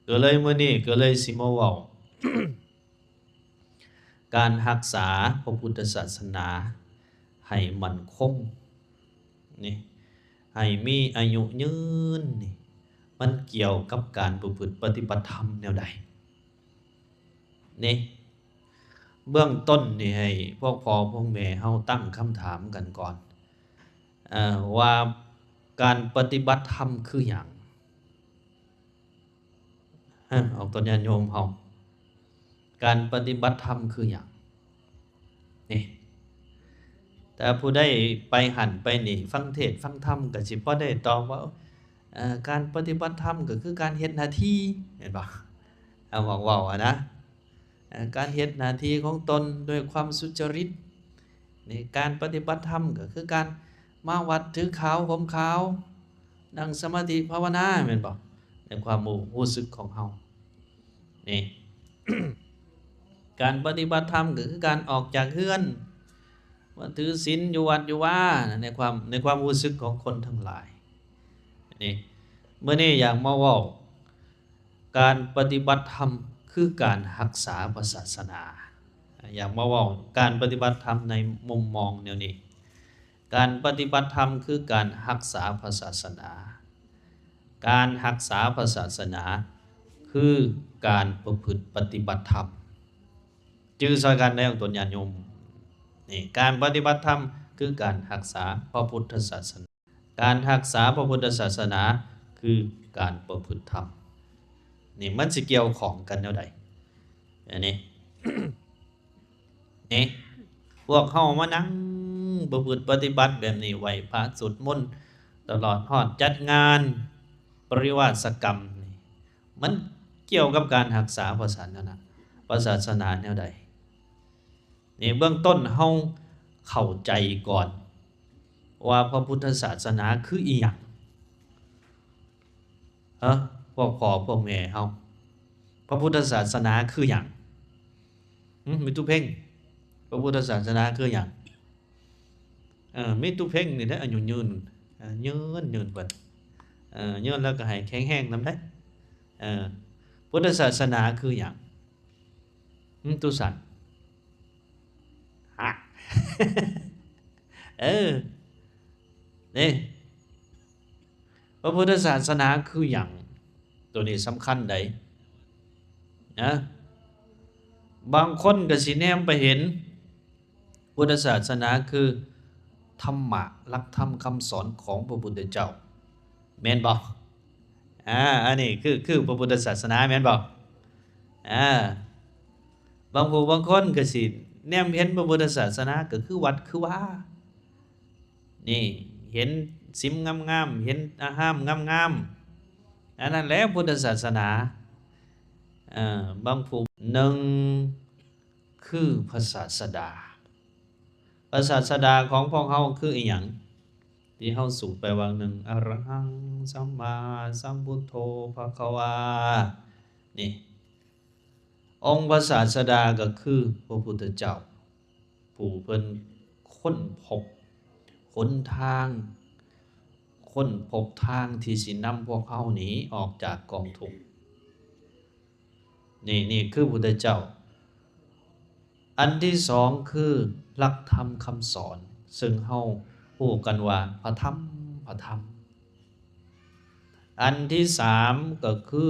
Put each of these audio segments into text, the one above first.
ກໍເລີຍມື້ນີ້ກໍເລີຍຊິມາເວົ້າ ການຮັກສາພະພຸດທະສາສະໜາໃຫ້ໝັ້ນຄົງນີ້ ໃຫ້ມີອາຍຸຍືນນີ້ ມັນກ່ຽວກັບການປະພຶດປະຕິບັດທຳແນວໃດນີ້? ເບື້ອງຕົ້ນນີ້ໃຫ້ພວກພໍ່ພວກແມ່ເຮົາຕັ້ງຄຳຖາມກັນກ່ອນ ເອີ ວ່າການປະຕິບັດທຳຄືຫຍັງ? ເອີ ອອກຕົນຍາດໂຍມເຮົາ ການປະຕິບັດທຳຄືຫຍັງ? ນີ້ ຖ້າຜູ້ໃດໄປຫັ້ນໄປນີ້ ຟັງເທດຟັງທຳ ກໍຊິພໍໄດ້ຕອບວ່າ ເອີ ການປະຕິບັດທຳກໍຄືການເຮັດໜ້າທີ່ ແມ່ນບໍ່? ເອົາ ເວົ້າ ເວົ້າອະນະ ເອີ ການເຮັດໜ້າທີ່ຂອງຕົນດ້ວຍຄວາມສຸຈະລິດ ນີ້ ການປະຕິບັດທຳກໍຄືການມາວັດຖືຂາວຫົ່ມຂາວ ນັ່ງສະມາທິພາວະນາ ແມ່ນບໍ່? ໃນຄວາມຮູ້ ຮູ້ສຶກຂອງເຮົານີ້ ການປະຕິບັດທຳກໍຄືການອອກຈາກເຮືອນ ມາຖືສິນຢູ່ວັດຢູ່ວາ ໃນຄວາມ ໃນຄວາມຮູ້ສຶກຂອງຄົນທັງຫຼາຍນີ້ ມື້ນີ້ຢາກມາເວົ້າ ການປະຕິບັດທຳຄືການຮັກສາພະສາສະໜາ ຢາກມາເວົ້າການປະຕິບັດທຳໃນມຸມມອງແນວນີ້ ການປະຕິບັດທຳຄືການຮັກສາພະສາສະໜາ ການຮັກສາພະສາສະໜາຄືການປະພຶດປະຕິບັດທຳ ຈື່ຊ່ອຍກັນເດີ ອອກຕົນຍາດໂຍມ ນີ້ ການປະຕິບັດທຳຄືການຮັກສາພະພຸດທະສາສະໜາ ການຮັກສາພະພຸດທະສາສະໜາຄືການປະພຶດທຳ ນີ້ ມັນຊິກ່ຽວຂ້ອງກັນແນວໃດ? ອັນນີ້ ນີ້ ພວກເຮົາມານັ່ງປະພຶດປະຕິບັດແບບນີ້ ໄຫວ້ພະ ສວດມົນ ຕະຫຼອດຮອດຈັດງານປະລິວາສະກຳນີ້ ມັນກ່ຽວກັບການຮັກສາພະສາສະໜາ ພະສາສະໜາແນວໃດ? ນີ້ ເບື້ອງຕົ້ນເຮົາເຂົ້າໃຈກ່ອນວ່າພະພຸດທະສາສະໜາຄືອີ່ຫຍັງ? ເອີ ພວກພໍ່ພວກແມ່ເຮົາ ພະພຸດທະສາສະໜາຄືຫຍັງ? ຫຶ ມີຕຸເພັງ ພະພຸດທະສາສະໜາຄືຫຍັງ? ເອີ ມີຕຸເພັງນີ້ແຫຼະ ອາຍຸຍືນ ເອີ ຍືນ ຍືນເພິ່ນ ເອີ ຍືນແລ້ວກໍໃຫ້ແຂງແຮງນຳເດ້ ເອີ ພຸດທະສາສະໜາຄືຫຍັງ? ຫຶ ຕຸສັນ ຮະ ເອີ ເດ້ ພະພຸດທະສາສະໜາຄືຫຍັງ? ໂຕນີ້ສຳຄັນໃດ໋ ນະ ບາງຄົນກໍຊິແນມໄປເຫັນ ພຸດທະສາສະໜາຄືທຳມະ ຫຼັກທຳຄຳສອນຂອງພະພຸດທະເຈົ້າ ແມ່ນບໍ່? ອາ ອັນນີ້ຄື ຄືພະພຸດທະສາສະໜາແມ່ນບໍ່? ອາ ບາງຜູ້ບາງຄົນກໍຊິແນມເຫັນພະພຸດທະສາສະໜາກໍຄືວັດຄືວາ ນີ້ ເຫັນສິມງາມໆ ເຫັນອາຮາມງາມໆ ອັນນັ້ນແຫຼະພຸດທະສາສະໜາ ເອີ ບາງຜູ້ ໜຶ່ງ ຄືພະສາສະດາ ພະສາສະດາຂອງພວກເຮົາຄືອີ່ຫຍັງ? ທີ່ເຮົາສູດໄປຫວ່າງໜຶ່ງ ອະລະຫັງ ສຳມາສຳພຸດໂທ ພະຄະວາ ນີ້ ອົງພະສາສະດາກໍຄືພະພຸດທະເຈົ້າ ຜູ້ເພິ່ນຄົ້ນພົບຫົນທາງ ຄົ້ນພົບທາງທີ່ຊິນຳພວກເຮົານີ້ອອກຈາກກອງທຸກ ນີ້ ນີ້ຄືພຸດທະເຈົ້າ. ອັນທີສອງຄືຫຼັກທຳຄຳສອນ ເຊິ່ງເຮົາຮູ້ກັນວ່າພະທຳ ພະທຳ. ອັນທີສາມກໍຄື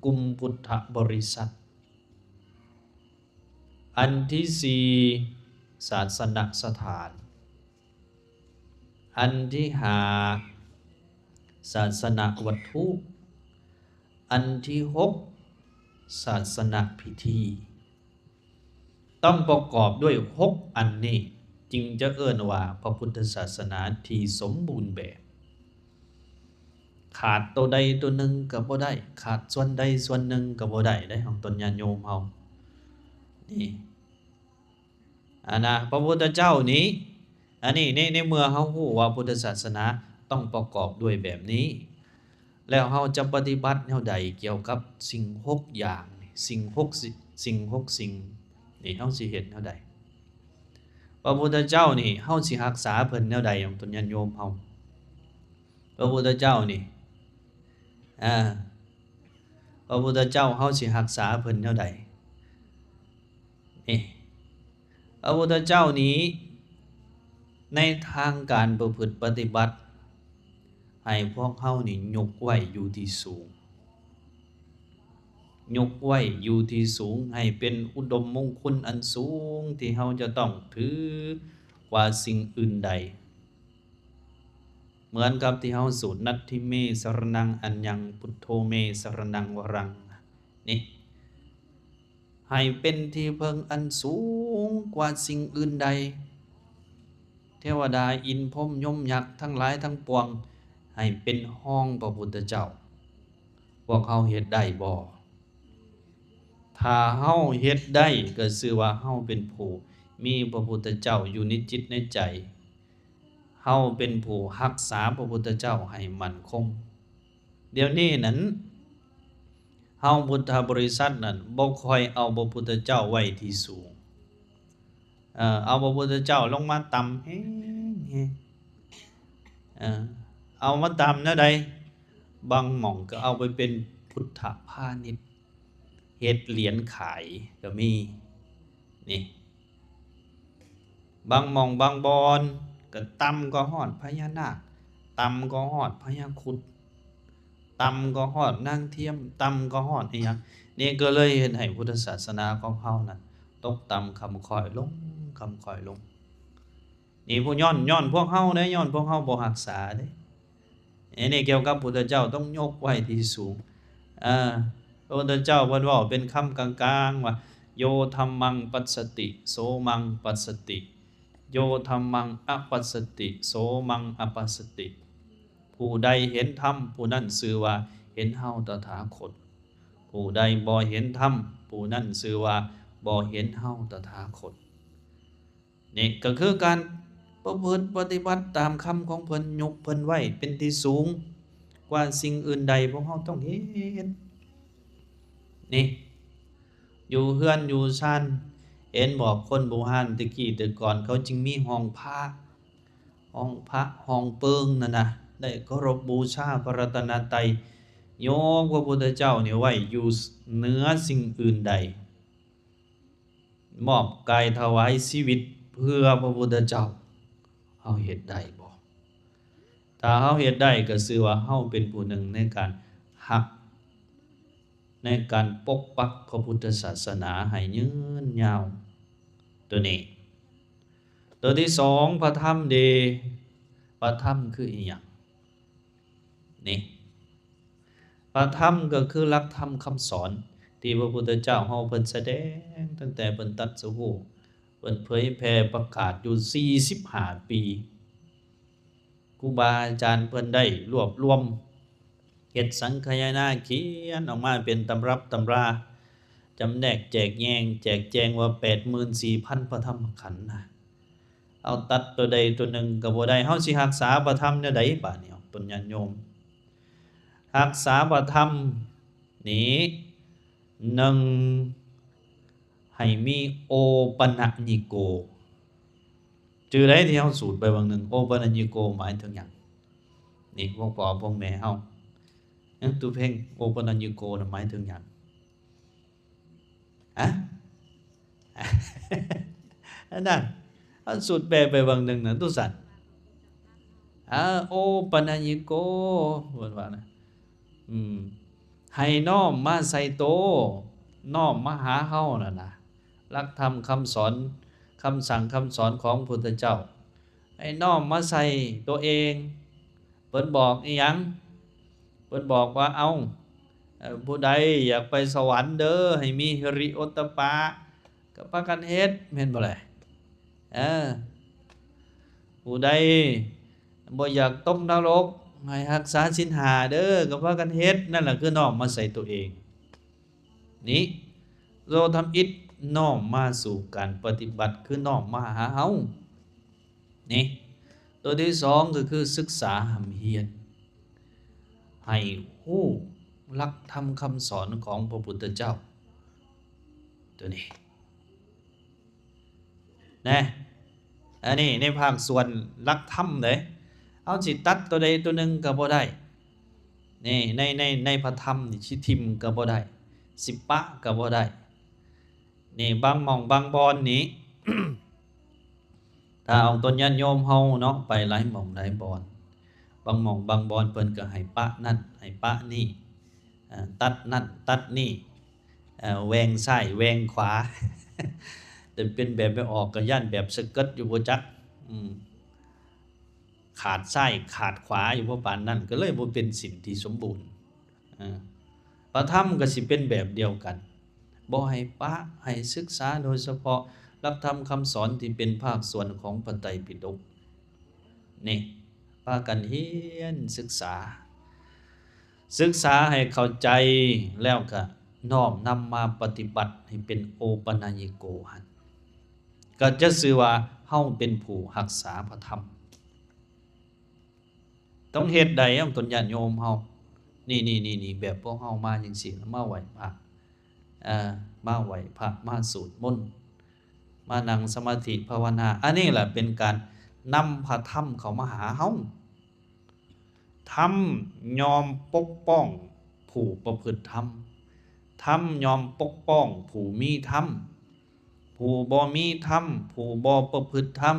ກຸ່ມພຸດທະບໍລິສັດ. ອັນທີສີ່ ສາສະນະສະຖານ. ອັນທີຫ້າ ສາສະນະວັດຖຸ. ອັນທີຫົກ ສາສະນະພິທີ. ຕ້ອງປະກອບດ້ວຍຫົກອັນນີ້ ຈຶ່ງຈະເອີ້ນວ່າພະພຸດທະສາສະໜາທີ່ສົມບູນແບບ. ຂາດໂຕໃດໂຕໜຶ່ງກໍບໍ່ໄດ້, ຂາດສ່ວນໃດສ່ວນໜຶ່ງກໍບໍ່ໄດ້ເດ້ ຂອງຕົນຍາດໂຍມເຮົານີ້. ອັນນະ ພະພຸດທະເຈົ້ານີ້ ອັນນີ້ ໃນ ໃນເມື່ອເຮົາຮູ້ວ່າພຸດທະສາສະໜາຕ້ອງປະກອບດ້ວຍແບບນີ້ ແລ້ວເຮົາຈະປະຕິບັດແນວໃດກ່ຽວກັບສິ່ງຫົກຢ່າງນີ້ ສິ່ງຫົກ ສິ່ງຫົກສິ່ງນີ້ ເຮົາຊິເຮັດແນວໃດ? ພະພຸດທະເຈົ້ານີ້ ເຮົາຊິຮັກສາເພິ່ນແນວໃດ ຂອງຕົນຍາດໂຍມເຮົາ? ພະພຸດທະເຈົ້ານີ້ ອາ ພ ພະພຸດທະເຈົ້າເຮົາຊິຮັກສາເພິ່ນແນວໃດ? ນີ້ ພະພຸດທະເຈົ້ານີ້ ໃນທາງການປະພຶດປະຕິບັດ ໃຫ້ພວກເຮົານີ້ຍົກໄວ້ຢູ່ທີ່ສູງ, ຍົກໄວ້ຢູ່ທີ່ສູງ ໃຫ້ເປັນອຸດົມມົງຄຸນອັນສູງ ທີ່ເຮົາຈະຕ້ອງຖືກວ່າສິ່ງອື່ນໃດ. ເໝືອນກັບທີ່ເຮົາສູດ ນັດຖິເມ ສະຣະນັງ ອັນຍັງ ພຸດໂທ ເມ ສະຣະນັງ ວະຣັງ ນີ້ ໃຫ້ເປັນທີ່ເພິ່ງອັນສູງກວ່າສິ່ງອື່ນໃດ. ເທວະດາ ອິນ ພົມ ຍົມ ຍັກ ທັງຫຼາຍທັງປວງ ໃຫ້ເປັນຮອງພະພຸດທະເຈົ້າ. ພວກເຮົາເຮັດໄດ້ບໍ່? ຖ້າເຮົາເຮັດໄດ້ ກໍຊື່ວ່າເຮົາເປັນຜູ້ມີພະພຸດທະເຈົ້າຢູ່ໃນຈິດໃນໃຈ, ເຮົາເປັນຜູ້ຮັກສາພະພຸດທະເຈົ້າໃຫ້ໝັ້ນຄົງ. ດຽວນີ້ນັ້ນ ເຮົາພຸດທະບໍລິສັດນັ້ນ ບໍ່ຄ່ອຍເອົາພະພຸດທະເຈົ້າໄວ້ທີ່ສູງ, ເອີ ເອົາພະພຸດທະເຈົ້າລົງມາຕ່ຳແຮງໆ. ເອີ ເອົາມາຕ່ຳແນວໃດ? ບາງໝ່ອງກໍເອົາໄປເປັນພຸດທະພານິດ ເຮັດຫຼຽນຂາຍກໍມີ. ນີ້ ບາງໝ່ອງບາງບ່ອນກໍຕ່ຳກໍຮອດພະຍານາກ, ຕ່ຳກໍຮອດພະຍາຄຸດ, ຕ່ຳກໍຮອດນາງທຽມ, ຕ່ຳກໍຮອດອີ່ຫຍັງ. ນີ້ກໍເລີຍເຮັດໃຫ້ພຸດທະສາສະໜາຂອງເຮົານັ້ນຕົກຕ່ຳຄ່ຳຄ່ອຍລົງ, ຄ່ຳຄ່ອຍລົງ. ນີ້ ຜູ້ ຍ້ອນ ຍ້ອນພວກເຮົາເດ້, ຍ້ອນພວກເຮົາບໍ່ຮັກສາເດ້. ອັນນີ້ກ່ຽວກັບພຸດທະເຈົ້າຕ້ອງຍົກໄວ້ທີ່ສູງ. ເອີ ພະພຸດທະເຈົ້າເພິ່ນເວົ້າເປັນຄຳກາງໆວ່າ ໂຍທຳມັງປັດສະຕິ ໂສມັງປັດສະຕິ, ໂຍທຳມັງອະປັດສະຕິ ໂສມັງອະປັດສະຕິ. ຜູ້ໃດເຫັນທຳ ຜູ້ນັ້ນຊື່ວ່າເຫັນເຮົາຕະຖາຄົດ, ຜູ້ໃດບໍ່ເຫັນທຳ ຜູ້ນັ້ນຊື່ວ່າບໍ່ເຫັນເຮົາຕະຖາຄົດ. ນີ້ກໍຄືການປະພຶດປະຕິບັດຕາມຄຳຂອງເພິ່ນ, ຍົກເພິ່ນໄວ້ເປັນທີ່ສູງກວ່າສິ່ງອື່ນໃດ. ພວກເຮົາຕ້ອງເຮັດ. ນີ້ ຢູ່ເຮືອນຢູ່ຊານ ເຫັນບໍ່, ຄົນບູຮານແຕ່ກີ້ແຕ່ກ່ອນ ເຂົາຈຶ່ງມີຫ້ອງພະ, ຫ້ອງພະ, ຫ້ອງເປິງນັ້ນນະ, ໄດ້ເຄົາລົບບູຊາພະລັດຕະນະໄຕ, ຍົກພະພຸດທະເຈົ້ານີ້ໄວ້ຢູ່ເໜືອສິ່ງອື່ນໃດ. ມອບກາຍຖວາຍຊີວິດເພື່ອພະພຸດທະເຈົ້າ. ເຮົາເຮັດໄດ້ບໍ່? ຖ້າເຮົາເຮັດໄດ້ ກໍຊື່ວ່າເຮົາເປັນຜູ້ໜຶ່ງໃນການຮັກ, ໃນການປົກປັກພະພຸດທະສາສະໜາໃຫ້ຍືນຍາວ. ຕົວນີ້. ຕົວທີສອງ ພະທຳເດ. ພະທຳຄືອີ່ຫຍັງ? ນີ້ ພະທຳກໍຄືຫຼັກທຳຄຳສອນທີ່ພະພຸດທະເຈົ້າເຮົາເພິ່ນສະແດງຕັ້ງແຕ່ເພິ່ນຕັດສະຮູ້, ເພິ່ນເຜີຍແຜ່ປະກາດຢູ່ສີ່ສິບຫ້າປີ. ຄູບາອາຈານເພິ່ນໄດ້ລວບລວມ ເຮັດສັງຄະຍານາ ຂຽນອອກມາເປັນຕຳຮັບຕຳລາ, ຈຳແນກແຈກແຍງ ແຈກແຈງວ່າແປດໝື່ນສີ່ພັນພະທຳມະຂັນນະ. ເຮົາຕັດຕົວໃດຕົວໜຶ່ງກໍບໍ່ໄດ້. ເຮົາຊິຮັກສາພະທຳແນວໃດບາດນີ້ ເຮົາເປັນຍາດໂຍມ? ຮັກສາພະທຳນີ້ ໜຶ່ງ ໃຫ້ມີໂອປະນະຍິໂກ. ຈື່ໄດ້ທີ່ເຮົາສູດໄປຫວ່າງໜຶ່ງ, ໂອປະນະຍິໂກໝາຍເຖິງຫຍັງ? ນີ້ ພວກພໍ່ພວກແມ່ເຮົາ, ເອີ ຕູ້ເພັງ, ໂອປະນະຍິໂກນະໝາຍເຖິງຫຍັງ? ຮະ? ອັນນັ້ນ ເຮົາສູດແປໄປຫວ່າງໜຶ່ງນະ ຕຸສັນ. ອາ ໂອປະນະຍິໂກ ເພິ່ນວ່ານະ. ອືມ ໃຫ້ນ້ອມມາໃສ່ໂຕ, ນ້ອມມາຫາເຮົານັ້ນນະ. ຫຼັກທຳຄຳສອນ, ຄຳສັ່ງຄຳສອນຂອງພຸດທະເຈົ້າ ໃຫ້ນ້ອມມາໃສ່ຕົວເອງ. ເພິ່ນບອກອີ່ຫຍັງ? ເພິ່ນບອກວ່າ ເອົ້າ ເອີ ຜູ້ໃດຢາກໄປສະຫວັນເດີ ໃຫ້ມີຫິລິໂອດຕະປະ ກໍພາກັນເຮັດ ແມ່ນບໍ່ແລະ? ເອີ ຜູ້ໃດບໍ່ຢາກຕົກນະລົກ ໃຫ້ຮັກສາສິນຫ້າເດີ ກໍພາກັນເຮັດ. ນັ້ນລະຄືນ້ອມມາໃສ່ຕົວເອງ. ນີ້ ໂຕທຳອິດນ້ອມມາສູ່ການປະຕິບັດ ຄືນ້ອມມາຫາເຮົາ. ນີ້ ໂຕທີສອງກໍຄືສຶກສາຮ່ຳຮຽນ ໃຫ້ຮູ້ຫຼັກທຳຄຳສອນຂອງພະພຸດທະເຈົ້າ. ໂຕນີ້ ນະ ອັນນີ້ໃນພາກສ່ວນຫຼັກທຳເດ້. ເຮົາຊິຕັດໂຕໃດໂຕໜຶ່ງກໍບໍ່ໄດ້. ນີ້ ໃນ ໃນ ໃນພະທຳນີ້ ຊິຖິ້ມກໍບໍ່ໄດ້ ຊິປະກໍບໍ່ໄດ້. ນີ້ ບາງໝ່ອງບາງບ່ອນນີ້ ຖ້າອອກຕົນຍາດໂຍມເຮົາເນາະ ໄປຫຼາຍໝ່ອງຫຼາຍບ່ອນ ບາງໝ່ອງບາງບ່ອນເພິ່ນກໍໃຫ້ປະນັ້ນ ໃຫ້ປະນີ້ ເອີ ຕັດນັ້ນຕັດນີ້ ເອີ ແຫວ່ງຊ້າຍແຫວ່ງຂວາ ແຕ່ເປັນແບບໄປອອກ ກໍຢ້ານແບບສະເກີດຢູ່ບໍ່ຈັກ ອືມ ຂາດຊ້າຍຂາດຂວາຢູ່ບໍ່ປານນັ້ນ ກໍເລີຍບໍ່ເປັນສິນທີ່ສົມບູນ. ເອີ ພະທຳກໍຊິເປັນແບບດຽວກັນ ບໍ່ໃຫ້ປະ ໃຫ້ສຶກສາໂດຍສະເພາະຫຼັກທຳຄຳສອນທີ່ເປັນພາກສ່ວນຂອງພະໄຕປິດົກ. ນີ້ ພາກັນຮຽນສຶກສາ ສຶກສາໃຫ້ເຂົ້າໃຈ ແລ້ວກະນ້ອມນຳມາປະຕິບັດໃຫ້ເປັນໂອປະນາຍິໂກຫັ້ນ ກໍຈະຊື່ວ່າເຮົາເປັນຜູ້ຮັກສາພະທຳ. ຕ້ອງເຮັດໃດ ອອກຕົນຍາດໂຍມເຮົາ ນີ້ໆໆ ແບບພວກເຮົາມາຈັ່ງຊີ້ ມາໄຫວ້ພະ ເອີ ມາໄຫວ້ພະ ມາສູດມົນ ມານັ່ງສະມາທິພາວະນາ ອັນນີ້ລະເປັນການນຳພະທຳເຂົ້າມາຫາເຮົາ. ທຳຍ່ອມປົກປ້ອງຜູ້ປະພຶດທຳ ທຳຍ່ອມປົກປ້ອງຜູ້ມີທຳ. ຜູ້ບໍ່ມີທຳ ຜູ້ບໍ່ປະພຶດທຳ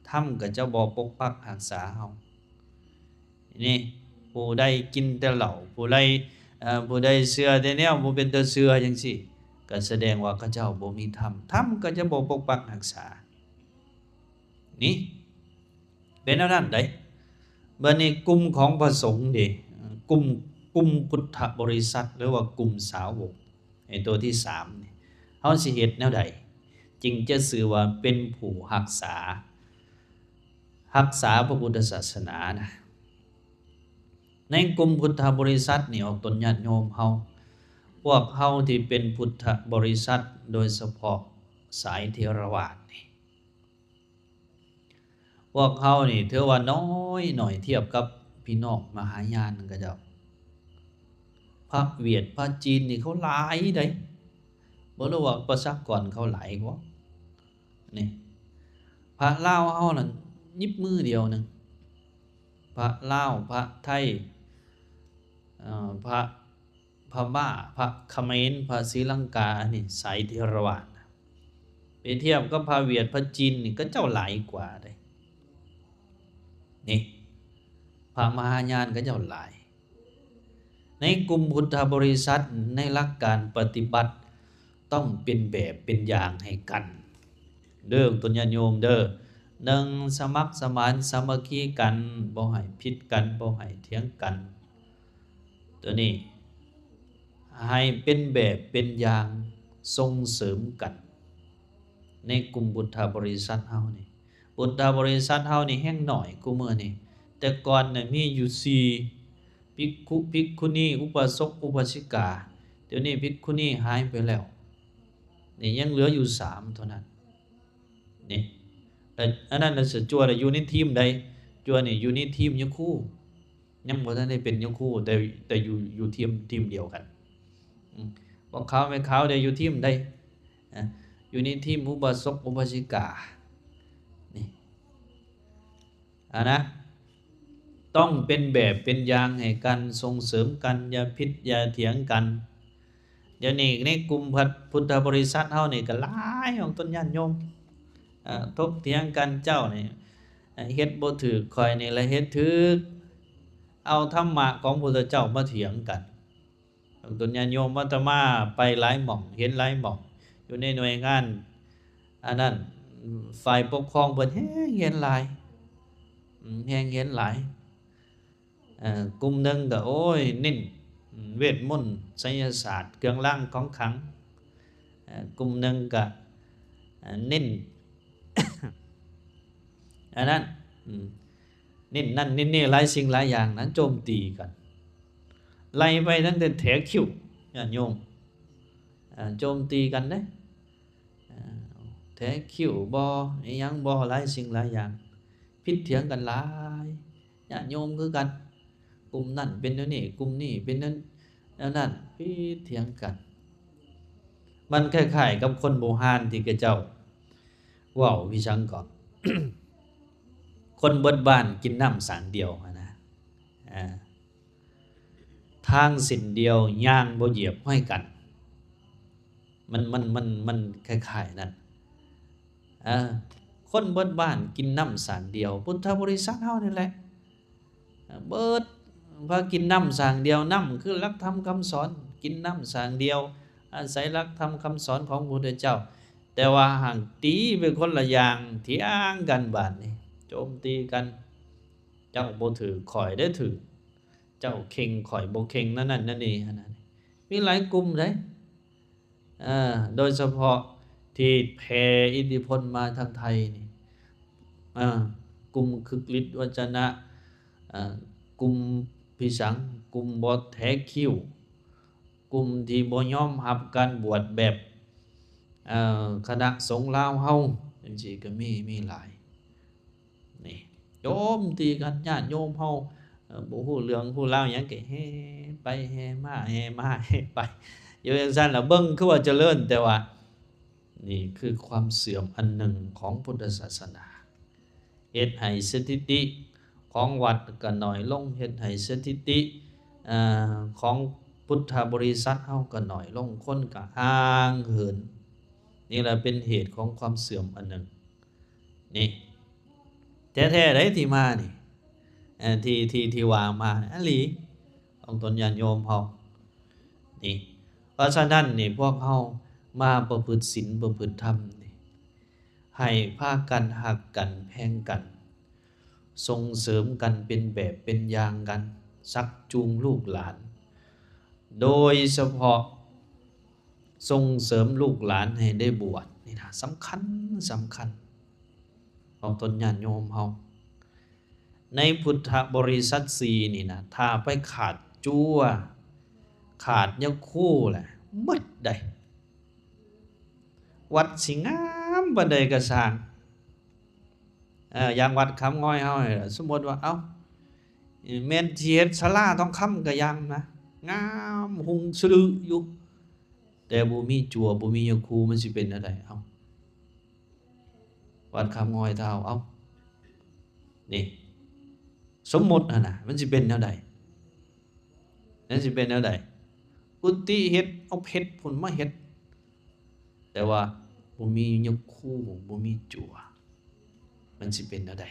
ທຳກໍຈະບໍ່ປົກປັກຮັກສາເຮົາ. ນີ້ ຜູ້ໃດກິນແຕ່ເຫຼົ້າ ຜູ້ໃດ ເອີ ຜູ້ໃດເຊື່ອແຕ່ແນວບໍ່ເປັນຕາເຊື່ອຈັ່ງຊີ້ ກໍສະແດງວ່າເຂົາເຈົ້າບໍ່ມີທຳ ທຳກໍຈະບໍ່ປົກປັກຮັກສາ. ນີ້ ເປັນແນວນັ້ນໃດ໋. ບັດນີ້ກຸ່ມຂອງພະສົງເດ ກຸ່ມ ກຸ່ມພຸດທະບໍລິສັດ ຫຼືວ່າກຸ່ມສາວົກ ໃນຕົວທີສາມນີ້ ເຮົາຊິເຮັດແນວໃດຈຶ່ງຈະຊື່ວ່າເປັນຜູ້ຮັກສາ ຮັກສາພະພຸດທະສາສະໜານະ? ໃນກຸ່ມພຸດທະບໍລິສັດນີ້ ອອກຕົນຍາດໂຍມເຮົາ ພວກເຮົາທີ່ເປັນພຸດທະບໍລິສັດ ໂດຍສະເພາະສາຍເຖລະວາດນີ້ ພວກເຮົານີ້ຖືວ່ານ້ອຍໜ້ອຍທຽບກັບພີ່ນ້ອງມະຫາຍານເຂົາເຈົ້າ. ພະຫວຽດພະຈີນນີ້ເຂົາຫຼາຍໃດ໋ ບໍ່ຮູ້ວ່າປະຊາກອນເຂົາຫຼາຍບໍ່. ນີ້ ພະລາວເຮົານັ້ນຫຍິບມືດຽວໜຶ່ງ ພະລາວ ພະໄທ ເອີ ພະ ພະມ້າ ພະຂະເໝນ ພະສີລັງກາ ອັນນີ້ສາຍເຖລະວາດນະ ໄປທຽບກັບພະຫວຽດພະຈີນນີ້ ເຂົາເຈົ້າຫຼາຍກວ່າເດ້. ນີ້ ພະມະຫາຍານເຂົາເຈົ້າຫຼາຍ. ໃນກຸ່ມພຸດທະບໍລິສັດ ໃນຫຼັກການປະຕິບັດ ຕ້ອງເປັນແບບເປັນຢ່າງໃຫ້ກັນເດີ ອອກຕົນຍາດໂຍມເດີ. ໜຶ່ງ ສະໝັກສະໝານສາມັກຄີກັນ ບໍ່ໃຫ້ຜິດກັນ ບໍ່ໃຫ້ຖຽງກັນ. ຕົວນີ້ໃຫ້ເປັນແບບເປັນຢ່າງ ສົ່ງເສີມກັນ ໃນກຸ່ມພຸດທະບໍລິສັດເຮົານີ້. ພຸດທະບໍລິສັດເຮົານີ້ແຮ່ງໜ້ອຍ ຄູ່ມື້ນີ້ ແຕ່ກ່ອນນະມີຢູ່ສີ່ ພິກຂຸ ພິກຂຸນີ ອຸບາສົກ ອຸບາສິກາ. ດຽວນີ້ພິກຂຸນີຫາຍໄປແລ້ວ ນີ້ຍັງເຫຼືອຢູ່ສາມເທົ່ານັ້ນ. ນີ້ ແລະ ອັນນັ້ນລະ ຈວນລະຢູ່ໃນທີມໃດ? ຈວນນີ້ຢູ່ໃນທີມຍາຄູ ຍັງບໍ່ທັນໄດ້ເປັນຍາຄູ ແຕ່ ແຕ່ຢູ່ ຢູ່ທີມ ທີມດຽວກັນ. ອືມ ພວກເຂົາແມ່ຂາວໄດ້ຢູ່ທີມໃດ? ອາ ຢູ່ໃນທີມອຸບາສົກ ອຸບາສິກາ. ນີ້ ອານະ ຕ້ອງເປັນແບບເປັນຢ່າງໃຫ້ກັນ ສົ່ງເສີມກັນ ຢ່າຜິດຢ່າຖຽງກັນ. ດຽວນີ້ໃນກຸ່ມພັດ ພຸດທະບໍລິສັດເຮົານີ້ກໍຫຼາຍ ອອກຕົນຍາດໂຍມ ເອີ ຖົກຖຽງກັນ ເຈົ້ານີ້ ເອີ ເຮັດບໍ່ຖືກ ຂ້ອຍນີ້ລະເຮັດຖືກ. ເອົາທຳມະຂອງພຸດທະເຈົ້າມາຖຽງກັນ. ອອກຕົນຍາດໂຍມອາດຕະມາໄປຫຼາຍໝ່ອງ ເຫັນຫຼາຍໝ່ອງ ຢູ່ໃນໜ່ວຍງານອັນນັ້ນ ຝ່າຍປົກຄອງເພິ່ນແຮ່ງເຫັນຫຼາຍ ອືມ ແຮ່ງເຫັນຫຼາຍ. ເອີ ກຸ່ມໜຶ່ງກໍ ໂອ້ຍ ເນັ້ນເວດມົນ ໄສຍະສາດ ເຄື່ອງລາງຂອງຂລັງ. ເອີ ກຸ່ມໜຶ່ງກໍ ເອີ ເນັ້ນ ອັນນັ້ນ ອືມ ເນັ້ນນັ້ນເນັ້ນນີ້ ຫຼາຍສິ່ງຫຼາຍຢ່າງນະ ໂຈມຕີກັນ ໄລ່ໄປຕັ້ງແຕ່ແຖວຄິ້ວ ຍາດໂຍມ ເອີ ໂຈມຕີກັນເດ້. ເອີ ແຖວຄິ້ວບໍ່ ອີຫຍັງບໍ່ ຫຼາຍສິ່ງຫຼາຍຢ່າງ ຜິດຖຽງກັນຫຼາຍ. ຍາດໂຍມຄືກັນ ກຸ່ມນັ້ນເປັນແນວນີ້ ກຸ່ມນີ້ເປັນແນວ ແນວນັ້ນ ຜິດຖຽງກັນ. ມັນຄ້າຍໆກັບຄົນບູຮານທີ່ເຂົາເຈົ້າເວົ້າ ຄືຫຍັງເກາະ ຄົນເບິດບ້ານກິນນ້ຳສາງດຽວຫັ້ນນະ. ອາ ທາງເສັ້ນດຽວ ຍ່າງບໍ່ຢຽບຮອຍກັນ. ມັນ ມັນ ມັນ ມັນຄ້າຍໆນັ້ນ. ເອີ ຄົນເບິດບ້ານກິນນ້ຳສາງດຽວ, ພຸດທະບໍລິສັດເຮົານີ້ແຫຼະ ເບິດ ພາກິນນ້ຳສາງດຽວ, ນ້ຳຄືຫຼັກທຳຄຳສອນ, ກິນນ້ຳສາງດຽວ, ອາໄສຫຼັກທຳຄຳສອນຂອງພະພຸດທະເຈົ້າ, ແຕ່ວ່າຫາກຕີເປັນຄົນລະຢ່າງ, ຖຽງກັນບາດນີ້, ໂຈມຕີກັນ, ເຈົ້າບໍ່ຖືກ, ຂ້ອຍເດ້ຖືກ, ເຈົ້າເຄັ່ງ, ຂ້ອຍບໍ່ເຄັ່ງ, ນັ້ນນັ້ນນັ້ນນີ້, ອັນນັ້ນ, ມີຫຼາຍກຸ່ມເດ້. ເອີ ໂດຍສະເພາະທີ່ແຜ່ອິດທິພົນມາທາງໄທນີ້ ເອີ ກຸ່ມຄຶກລິດວັດຈະນະ, ເອີ ກຸ່ມພິສັງ, ກຸ່ມບໍ່ແຖຄິ້ວ, ກຸ່ມທີ່ບໍ່ຍອມຮັບການບວດແບບ ເອີ ຄະນະສົງລາວເຮົາ ຈັ່ງຊີ້ກໍມີ, ມີຫຼາຍ. ນີ້ ໂຈມຕີກັນ, ຍາດໂຍມເຮົາ ເອີ ບໍ່ຮູ້ເລື່ອງຮູ້ລາວຫຍັງ ກໍແຫ່ໄປແຫ່ມາ ແຫ່ມາແຫ່ໄປ ຢູ່ຈັ່ງຊັ້ນລະ. ເບິ່ງຄືວ່າຈະເລີນ, ແຕ່ວ່ານີ້ຄືຄວາມເສື່ອມອັນໜຶ່ງຂອງພຸດທະສາສະໜາ, ເຮັດໃຫ້ສະຖິຕິຂອງວັດກໍໜ້ອຍລົງ, ເຮັດໃຫ້ສະຖິຕິ ເອີ ຂອງພຸດທະບໍລິສັດເຮົາກໍໜ້ອຍລົງ, ຄົນກໍຫ່າງເຫີນ. ນີ້ລະເປັນເຫດຂອງຄວາມເສື່ອມອັນໜຶ່ງ. ນີ້ ແທ້ໆໃດທີ່ມານີ້ ເອີ ທີ່ ທີ່ ທີ່ວ່າມາອີ່ຫຼີ ຂອງຕົນຍາດໂຍມເຮົານີ້. ເພາະສະນັ້ນນີ້ ພວກເຮົາມາປະພຶດສິນປະພຶດທຳນີ້ ໃຫ້ພາກັນຮັກກັນແພງກັນ, ສົ່ງເສີມກັນເປັນແບບເປັນຢ່າງກັນ, ຊັກຈູງລູກຫຼານ, ໂດຍສະເພາະ ສົ່ງເສີມລູກຫຼານໃຫ້ໄດ້ບວດ ນີ້ນະ ສຳຄັນ, ສຳຄັນ ອອກຕົນຍາດໂຍມເຮົາ. ໃນພຸດທະບໍລິສັດສີ່ນີ້ນະ ຖ້າໄປຂາດຈົວ ຂາດຍາຄູແຫຼະ ໝົດໄດ໋. ວັດຊິງາມປານໃດກໍຊ່າງ, ເອີ ຢ່າງວັດຄຳງອຍເຮົານີ້ລະ, ສົມມຸດວ່າ ເອົ້າ ແມ່ນຊິເຮັດສາລາທອງຄຳກໍຢ່າງນະ, ງາມຮຸ່ງສະລຶຢູ່, ແຕ່ບໍ່ມີຈົວ ບໍ່ມີຍາຄູ, ມັນຊິເປັນແນວໃດ? ເອົ້າ ວັດຄຳງອຍທາວ, ເອົ້າ ນີ້ ສົມມຸດຫັ້ນນະ, ມັນຊິເປັນແນວໃດ? ມັນຊິເປັນແນວໃດ? ກຸຕິເຮັດ ເອົາເພັດພຸ້ນມາເຮັດ, ແຕ່ວ່າບໍ່ມີຍາຄູ ບໍ່ມີຈົວ, ມັນຊິເປັນແນວໃດ?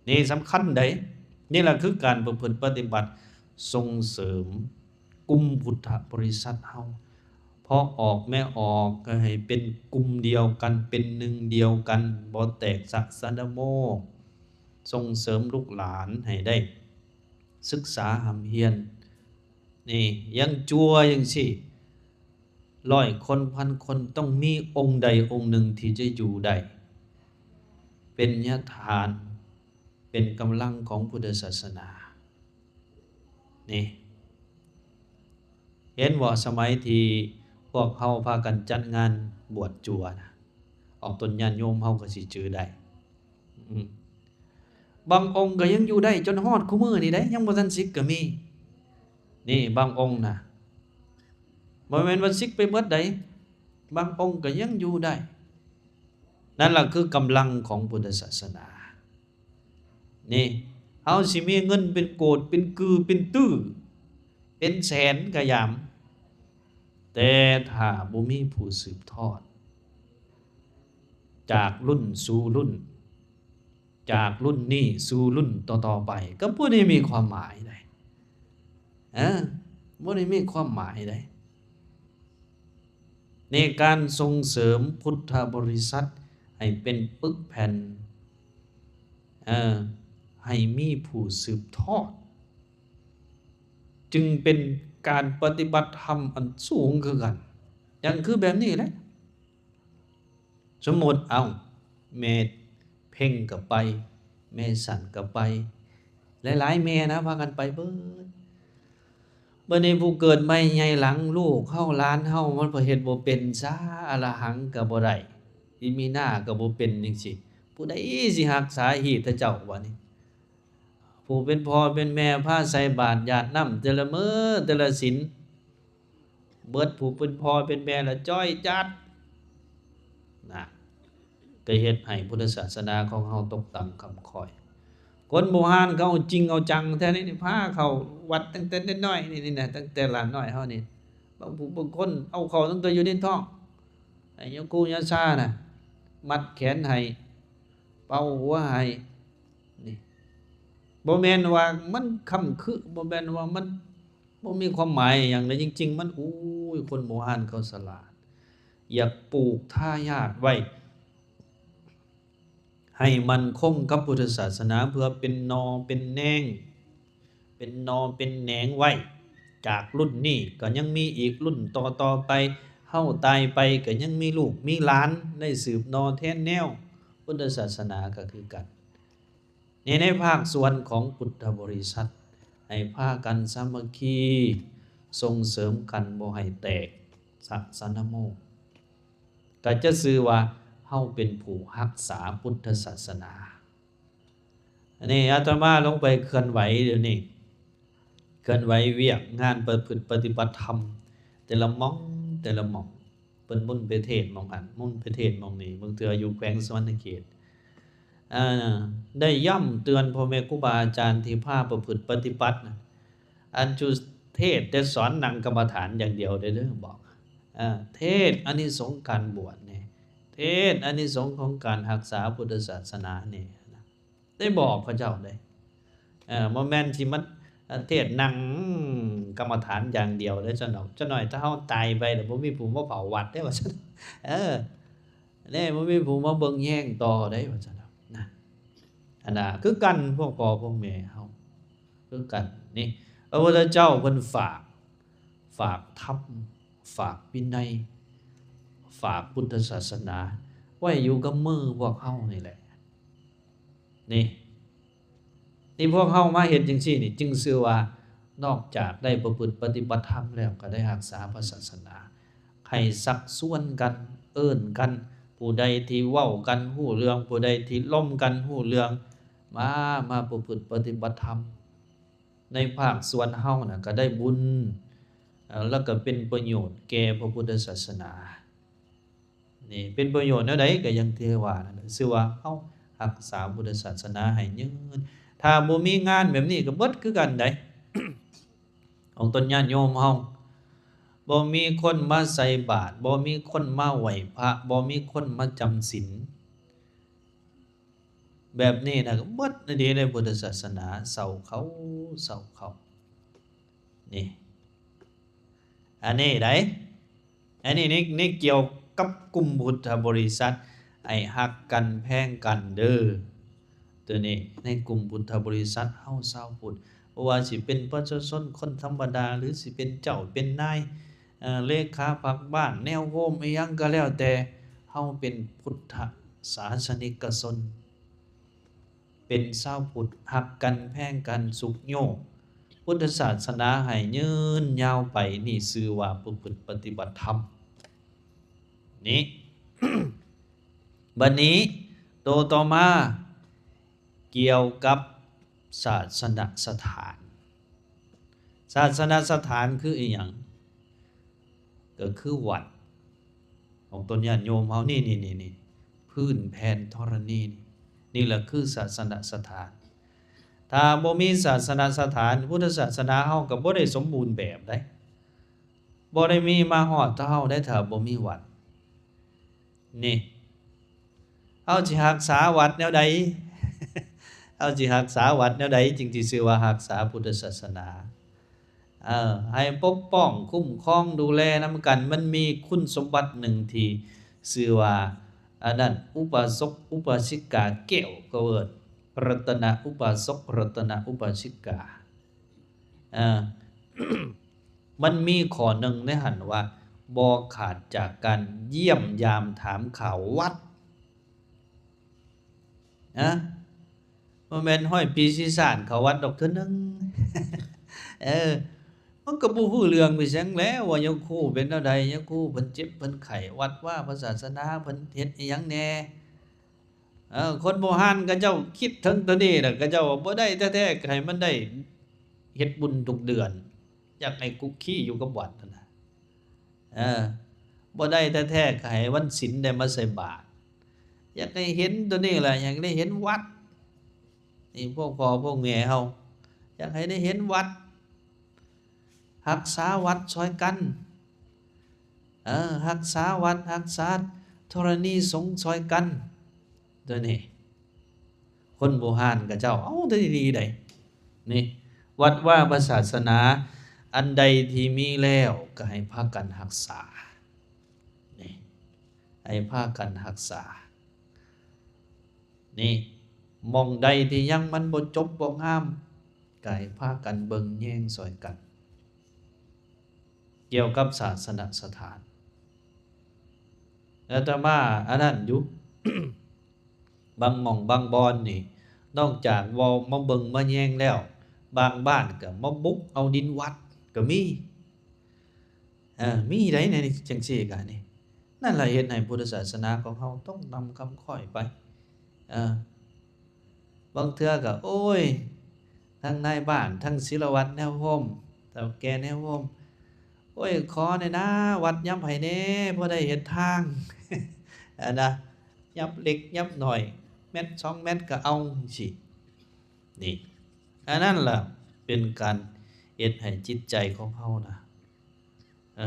ນີ້ສຳຄັນໃດ໋. ນີ້ລະຄືການປະພຶດປະຕິບັດ ສົ່ງເສີມກຸ່ມພຸດທະບໍລິສັດເຮົາ, ພໍອອກແມ່ອອກກໍໃຫ້ເປັນກຸ່ມດຽວກັນ, ເປັນໜຶ່ງດຽວກັນ, ບໍ່ແຕກສະສະດະໂມ, ສົ່ງເສີມລູກຫຼານໃຫ້ໄດ້ສຶກສາຮ່ຳຮຽນ. ນີ້ ຢ່າງຈົວຈັ່ງຊີ້ ຮ້ອຍຄົນ ພັນຄົນ ຕ້ອງມີອົງໃດອົງໜຶ່ງທີ່ຈະຢູ່ໄດ້ ເປັນຍາທານ ເປັນກຳລັງຂອງພຸດທະສາສະໜາ. ນີ້ ເຫັນບໍ່ ສະໄໝທີ່ພວກເຮົາພາກັນຈັດງານບວດຈົວນະ, ອອກຕົນຍາດໂຍມເຮົາກໍຊິຈື່ໄດ້. ອືມ ບາງອົງກໍຍັງຢູ່ໄດ້ຈົນຮອດຄູ່ມື້ນີ້ເດ້, ຍັງບໍ່ທັນສິກກໍມີ. ນີ້ບາງອົງນະ, ບໍ່ແມ່ນວ່າສິກໄປເບິດໃດ, ບາງອົງກໍຍັງຢູ່ໄດ້. ນັ້ນລະຄືກຳລັງຂອງພຸດທະສາສະໜາ. ນີ້ ເຮົາຊິມີເງິນເປັນໂກດ ເປັນກື່ ເປັນຕື້ ເປັນແສນກໍຢ່າງ, ແຕ່ຖ້າບໍ່ມີຜູ້ສືບທອດ ຈາກລຸ້ນສູ່ລຸ້ນ ຈາກລຸ້ນນີ້ສູ່ລຸ້ນຕໍ່ໆໄປ ກໍບໍ່ໄດ້ມີຄວາມໝາຍໃດ. ເອີ ບໍ່ໄດ້ມີຄວາມໝາຍໃດ ໃນການສົ່ງເສີມພຸດທະບໍລິສັດໃຫ້ເປັນປຶກແຜ່ນ, ເອີ ໃຫ້ມີຜູ້ສືບທອດ, ຈຶ່ງເປັນການປະຕິບັດທຳອັນສູງຄືກັນ. ຢ່າງຄືແບບນີ້ແຫຼະ. ສົມມຸດ ເອົ້າ ແມ່ເພັງກໍໄປ, ແມ່ສັນກໍໄປ, ຫຼາຍໆແມ່ນະ ພາກັນໄປເບິດ. ບັດນີ້ຜູ້ເກີດໃໝ່ໃຫຍ່ຫຼັງ ລູກເຮົາ ຫຼານເຮົາ ມັນກໍເຮັດບໍ່ເປັນຊະ, ອະລະຫັງກໍບໍ່ໄດ້, ອີມີນາກໍບໍ່ເປັນ ຈັ່ງຊີ້ ຜູ້ໃດຊິຮັກສາຮີດເຂົາເຈົ້າ ບາດນີ້? ຜູ້ເປັນພໍ່ເປັນແມ່ພາໃສ່ບາດຢາດນ້ຳແຕ່ລະມື້ແຕ່ລະສິນ ເບິດຜູ້ເປັນພໍ່ເປັນແມ່ລະຈ້ອຍຈັດນະ, ກໍເຮັດໃຫ້ພຸດທະສາສະໜາຂອງເຮົາຕົກຕ່ຳຄຳຂ້ອຍ. ຄົນບູຮານເຂົາເອົາຈິງເອົາຈັງແທ້ນີ້ ພາເຂົ້າວັດຕັ້ງແຕ່ນ້ອຍໆ ນີ້ ນີ້ນະ ຕັ້ງແຕ່ຫຼານນ້ອຍເຮົານີ້ ບາງຜູ້ບາງຄົນເອົາເຂົ້າຕັ້ງແຕ່ຢູ່ໃນທ້ອງ ໃຫ້ຍາຄູຍາຊານະ ມັດແຂນໃຫ້ ເປົ່າຫົວໃຫ້ ນີ້ ບໍ່ແມ່ນວ່າມັນຄ້ຳຄຶ ບໍ່ແມ່ນວ່າມັນບໍ່ມີຄວາມໝາຍຫຍັງເດ້ ຈິງໆ ມັນ ໂອ້ຍ ຄົນບູຮານເຂົາສະຫຼາດ ຢາກປູກທາຍາດໄວ້ ໃຫ້ໝັ້ນຄົງກັບພຸດທະສາສະໜາ ເພື່ອເປັນໜໍ່ເປັນແໜງ ເປັນໜໍ່ເປັນແໜງໄວ້ ຈາກລຸ້ນນີ້ກໍຍັງມີອີກລຸ້ນຕໍ່ໆໄປ ເຮົາຕາຍໄປກໍຍັງມີລູກມີຫຼານໄດ້ສືບໜໍ່ແທນແນວ. ພຸດທະສາສະໜາກໍຄືກັນ ໃນ ໃນພາກສ່ວນຂອງພຸດທະບໍລິສັດ ໃຫ້ພາກັນສາມັກຄີ ສົ່ງເສີມກັນ ບໍ່ໃຫ້ແຕກສະສະນະໂມກ ກໍຈະຊື່ວ່າເຮົາເປັນຜູ້ຮັກສາພຸດທະສາສະໜາ. ອັນນີ້ອາດຕະມາລົງໄປເຄື່ອນໄຫວດຽວນີ້ ເຄື່ອນໄຫວວຽກງານປະພຶດປະຕິບັດທຳ ແຕ່ລະໝ່ອງ ແຕ່ລະໝ່ອງ ເພິ່ນໝຸນໄປເທດໝ່ອງຫັ້ນ ໝຸນໄປເທດໝ່ອງນີ້ ບາງເທື່ອຢູ່ແຂວງສະຫວັນນະເຂດ ເອີ ໄດ້ຢ້ຳເຕືອນພໍ່ແມ່ຄູບາອາຈານທີ່ພາປະພຶດປະຕິບັດນະ ອັນຈຸເທດແຕ່ສອນນັ່ງກຳມະຖານຢ່າງດຽວເດີ້ ບອກ ເອີ ເທດອານິສົງການບວດແດ່ ເທດອານິສົງຂອງການຮັກສາພຸດທະສາສະໜາແດ່ ໄດ້ບອກເຂົາເຈົ້າເດ້ ເອີ ບໍ່ແມ່ນຊິມາເທດນັ່ງກຳມະຖານຢ່າງດຽວເດ້ຊັ້ນດອກ ຈັກໜ້ອຍຖ້າເຮົາຕາຍໄປແລ້ວບໍ່ມີຜູ້ມາເຝົ້າວັດເດ້ວ່າຊັ້ນ ເອີ ເດ້ ບໍ່ມີຜູ້ມາເບິ່ງແຍງຕໍ່ເດ້ວ່າຊັ້ນດອກນະ ອັນນ່າ ຄືກັນພວກພໍ່ພວກແມ່ເຮົາ ຄືກັນ ນີ້ ພະພຸດທະເຈົ້າເພິ່ນຝາກ ຝາກທຳ ຝາກວິໄນ ຝາກພຸດທະສາສະໜາ ໄວ້ຢູ່ກັບມືພວກເຮົານີ້ແຫຼະ ນີ້ ທີ່ພວກເຮົາມາເຮັດຈັ່ງຊີ້ນີ້ ຈຶ່ງຊື່ວ່າ ນອກຈາກໄດ້ປະພຶດປະຕິບັດທຳແລ້ວ ກໍໄດ້ຮັກສາພະສາສະໜາ ໃຫ້ຊັກຊວນກັນ ເອີ້ນກັນ ຜູ້ໃດທີ່ເວົ້າກັນຮູ້ເລື່ອງ ຜູ້ໃດທີ່ລົມກັນຮູ້ເລື່ອງ ມາ ມາປະພຶດປະຕິບັດທຳ ໃນພາກສ່ວນເຮົານະ ກໍໄດ້ບຸນ ເອີ ແລ້ວກໍເປັນປະໂຫຍດແກ່ພະພຸດທະສາສະໜາ ນີ້ເປັນປະໂຫຍດແນວໃດ ກໍຢ່າງທີ່ວ່ານັ້ນແຫຼະ ຊື່ວ່າເຮົາຮັກສາພຸດທະສາສະໜາໃຫ້ຍືນ. ຖ້າບໍ່ມີງານແບບນີ້ກໍເບິດຄືກັນໃດ໋ ຂອງຕົນຍາດໂຍມເຮົາ ບໍ່ມີຄົນມາໃສ່ບາດ ບໍ່ມີຄົນມາໄຫວ້ພະ ບໍ່ມີຄົນມາຈຳສິນ ແບບນີ້ນະ ກໍເບິດອີ່ຫຼີໃນພຸດທະສາສະໜາ ເຊົາເຂົ້າ ເຊົາເຂົ້າ ນີ້ ອັນນີ້ໃດ໋ ອັນນີ້ໃນ ໃນກ່ຽວກັບກຸ່ມພຸດທະບໍລິສັດ ໃຫ້ຮັກກັນແພງກັນເດີ້ ໂຕນີ້ໃນກຸ່ມພຸດທະບໍລິສັດເຮົາຊາວພຸດ ບໍ່ວ່າຊິເປັນປະຊາຊົນຄົນທຳມະດາ ຫຼື ຊິເປັນເຈົ້າເປັນນາຍ ເອີ ເລຂາພັກບ້ານ ແນວໂຮມ ອີ່ຫຍັງກໍແລ້ວແຕ່ ເຮົາເປັນພຸດທະສາສະນິກະຊົນ ເປັນຊາວພຸດ ຮັກກັນ ແພງກັນ ຊຸກຍູ້ພຸດທະສາສະໜາໃຫ້ຍືນຍາວໄປ ນີ້ຊື່ວ່າປະພຶດປະຕິບັດທຳ ນີ້ ບັດນີ້ ໂຕຕໍ່ມາ ກ່ຽວກັບສາສະນະສະຖານ ສາສະນະສະຖານຄືອີ່ຫຍັງ? ກໍຄືວັດຂອງຕົນຍາດໂຍມເຮົານີ້ ນີ້ ນີ້ ພື້ນແຜ່ນທໍລະນີນີ້ ນີ້ລະຄືສາສະນະສະຖານ. ຖ້າບໍ່ມີສາສະນະສະຖານ ພຸດທະສາສະໜາເຮົາກໍບໍ່ໄດ້ສົມບູນແບບໃດ໋ ບໍ່ໄດ້ມີມາຮອດເຮົາໃດ໋ ຖ້າບໍ່ມີວັດ. ນີ້ ເຮົາຊິຮັກສາວັດແນວໃດ? ເຮົາຊິຮັກສາວັດແນວໃດຈຶ່ງຊິຊື່ວ່າຮັກສາພຸດທະສາສະໜາ? ເອີ ໃຫ້ປົກປ້ອງຄຸ້ມຄອງດູແລນຳກັນ. ມັນມີຄຸນສົມບັດໜຶ່ງທີ່ຊື່ວ່າ ອັນນັ້ນ ອຸປາສົກອຸປາສິກາແກ້ວ ເຂົາເອີ້ນ ລັດຕະນະອຸປາສົກ ລັດຕະນະອຸປາສິກາ. ເອີ ມັນມີຂໍ້ໜຶ່ງໃນຫັ້ນວ່າ ບໍ່ຂາດຈາກການຢ້ຽມຢາມຖາມຂ່າວວັດ. ນະ ບໍ່ແມ່ນຮ້ອຍປີຊີ້ຊາດເຂົ້າວັດດອກເທື່ອໜຶ່ງ. ເອີ ມັນກໍບໍ່ຮູ້ເລື່ອງໄປຫຍັງແລ້ວ ວ່າຍາຄູເປັນແນວໃດ ຍາຄູເພິ່ນເຈັບເພິ່ນໄຂ້ ວັດວາພະສາສະໜາເພິ່ນເຮັດອີ່ຫຍັງແດ່. ເອີ ຄົນໂບຮານເຂົາເຈົ້າຄິດເຖິງຕົວນີ້ລະ ເຂົາເຈົ້າວ່າບໍ່ໄດ້ແທ້ໆ ກໍໃຫ້ມັນໄດ້ເຮັດບຸນທຸກເດືອນ ຢາກໃຫ້ຄຸກຄີຢູ່ກັບວັດຫັ້ນນະ. ເອີ ບໍ່ໄດ້ແທ້ໆ ກໍໃຫ້ວັນສິນໄດ້ມາໃສ່ບາດ. ຢາກໃຫ້ເຫັນຕົວນີ້ລະ ຢາກໄດ້ເຫັນວັດ. ນີ້ພວກພໍ່ພວກແມ່ເຮົາ ຢາກໃຫ້ໄດ້ເຫັນວັດ ຮັກສາວັດຊ່ອຍກັນ ເອີ ຮັກສາວັດ ຮັກສາທໍລະນີສົງຊ່ອຍກັນ ໂດຍນີ້ ຄົນບູຮານເຂົາເຈົ້າເອົາແຕ່ດີໆ ໃດ໋ ນີ້ ວັດວາພະສາສະໜາ ອັນໃດທີ່ມີແລ້ວກໍໃຫ້ພາກັນຮັກສາ ນີ້ ໃຫ້ພາກັນຮັກສາ ນີ້ ໝ່ອງໃດທີ່ຍັງມັນບໍ່ຈົບບໍ່ງາມ ກໍໃຫ້ພາກັນເບິ່ງແຍງຊ່ອຍກັນ ກ່ຽວກັບສາສະນະສະຖານ. ອາດຕະມາອັນນັ້ນຢູ່ ບາງໝ່ອງບາງບ່ອນນີ້ ນອກຈາກເວົ້າມາເບິ່ງມາແຍງແລ້ວ ບາງບ້ານກໍມາບຸກເອົາດິນວັດກໍມີ ເອີ ມີໃດ໋ ໃນຈັ່ງຊີ້ກະນີ້ ນັ້ນລະເຮັດໃຫ້ພຸດທະສາສະໜາຂອງເຮົາຕົກຕ່ຳຄຳຄ້ອຍໄປ ເອີ ບາງເທື່ອກໍ ໂອ້ຍ ທັງນາຍບ້ານ ທັງສິລະວັດແນວໂຮມ ເຖົ້າແກ່ແນວໂຮມ ໂອ້ຍ ຂໍແດ່ນາ ວັດຫຍັບໃຫ້ແດ່ ບໍ່ໄດ້ເຮັດທາງ ອັນນະ ຫຍັບເລັກຫຍັບໜ້ອຍ ແມັດສອງແມັດກໍເອົາ ຈັ່ງຊີ້ ນີ້ ອັນນັ້ນລະເປັນການເຮັດໃຫ້ຈິດໃຈຂອງເຮົານະ ເອີ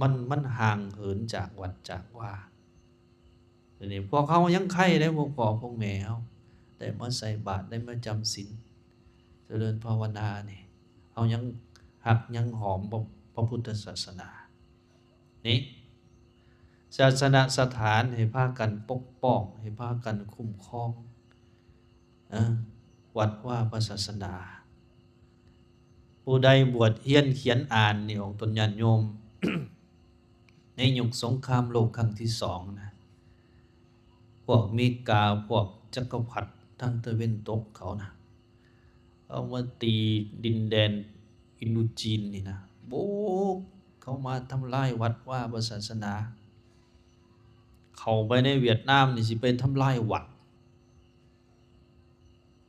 ມັນ ມັນຫ່າງເຫີນຈາກວັດຈາກວາ. ດຽວນີ້ພວກເຮົາຍັງໄຄເດ້ ພວກພໍ່ພວກແມ່ເຮົາ ໄດ້ມາໃສ່ບາດ ໄດ້ມາຈຳສິນ ຈະເລີນພາວະນານີ້ ເຮົາຍັງຮັກຍັງຫອມພະ ພະພຸດທະສາສະໜາ ນີ້ ສາສະນະສະຖານໃຫ້ພາກັນປົກປ້ອງ ໃຫ້ພາກັນຄຸ້ມຄອງ ເອີ ວັດວາພະສາສະໜາ. ຜູ້ໃດບວດຮຽນຂຽນອ່ານນີ້ ອອກຕົນຍາດໂຍມ ໃນຍຸກສົງຄາມໂລກຄັ້ງທີສອງນະ ພວກເມກາ ພວກຈັກກະພັດທາງຕາເວັນຕົກເຂົານະ ເອົາມາຕີດິນແດນອິນໂດຈີນນີ້ນະ ໂອ້ ເຂົາມາທຳລາຍວັດວາພະສາສະໜາ ເຂົ້າໄປໃນຫວຽດນາມນີ້ ຊິໄປທຳລາຍວັດ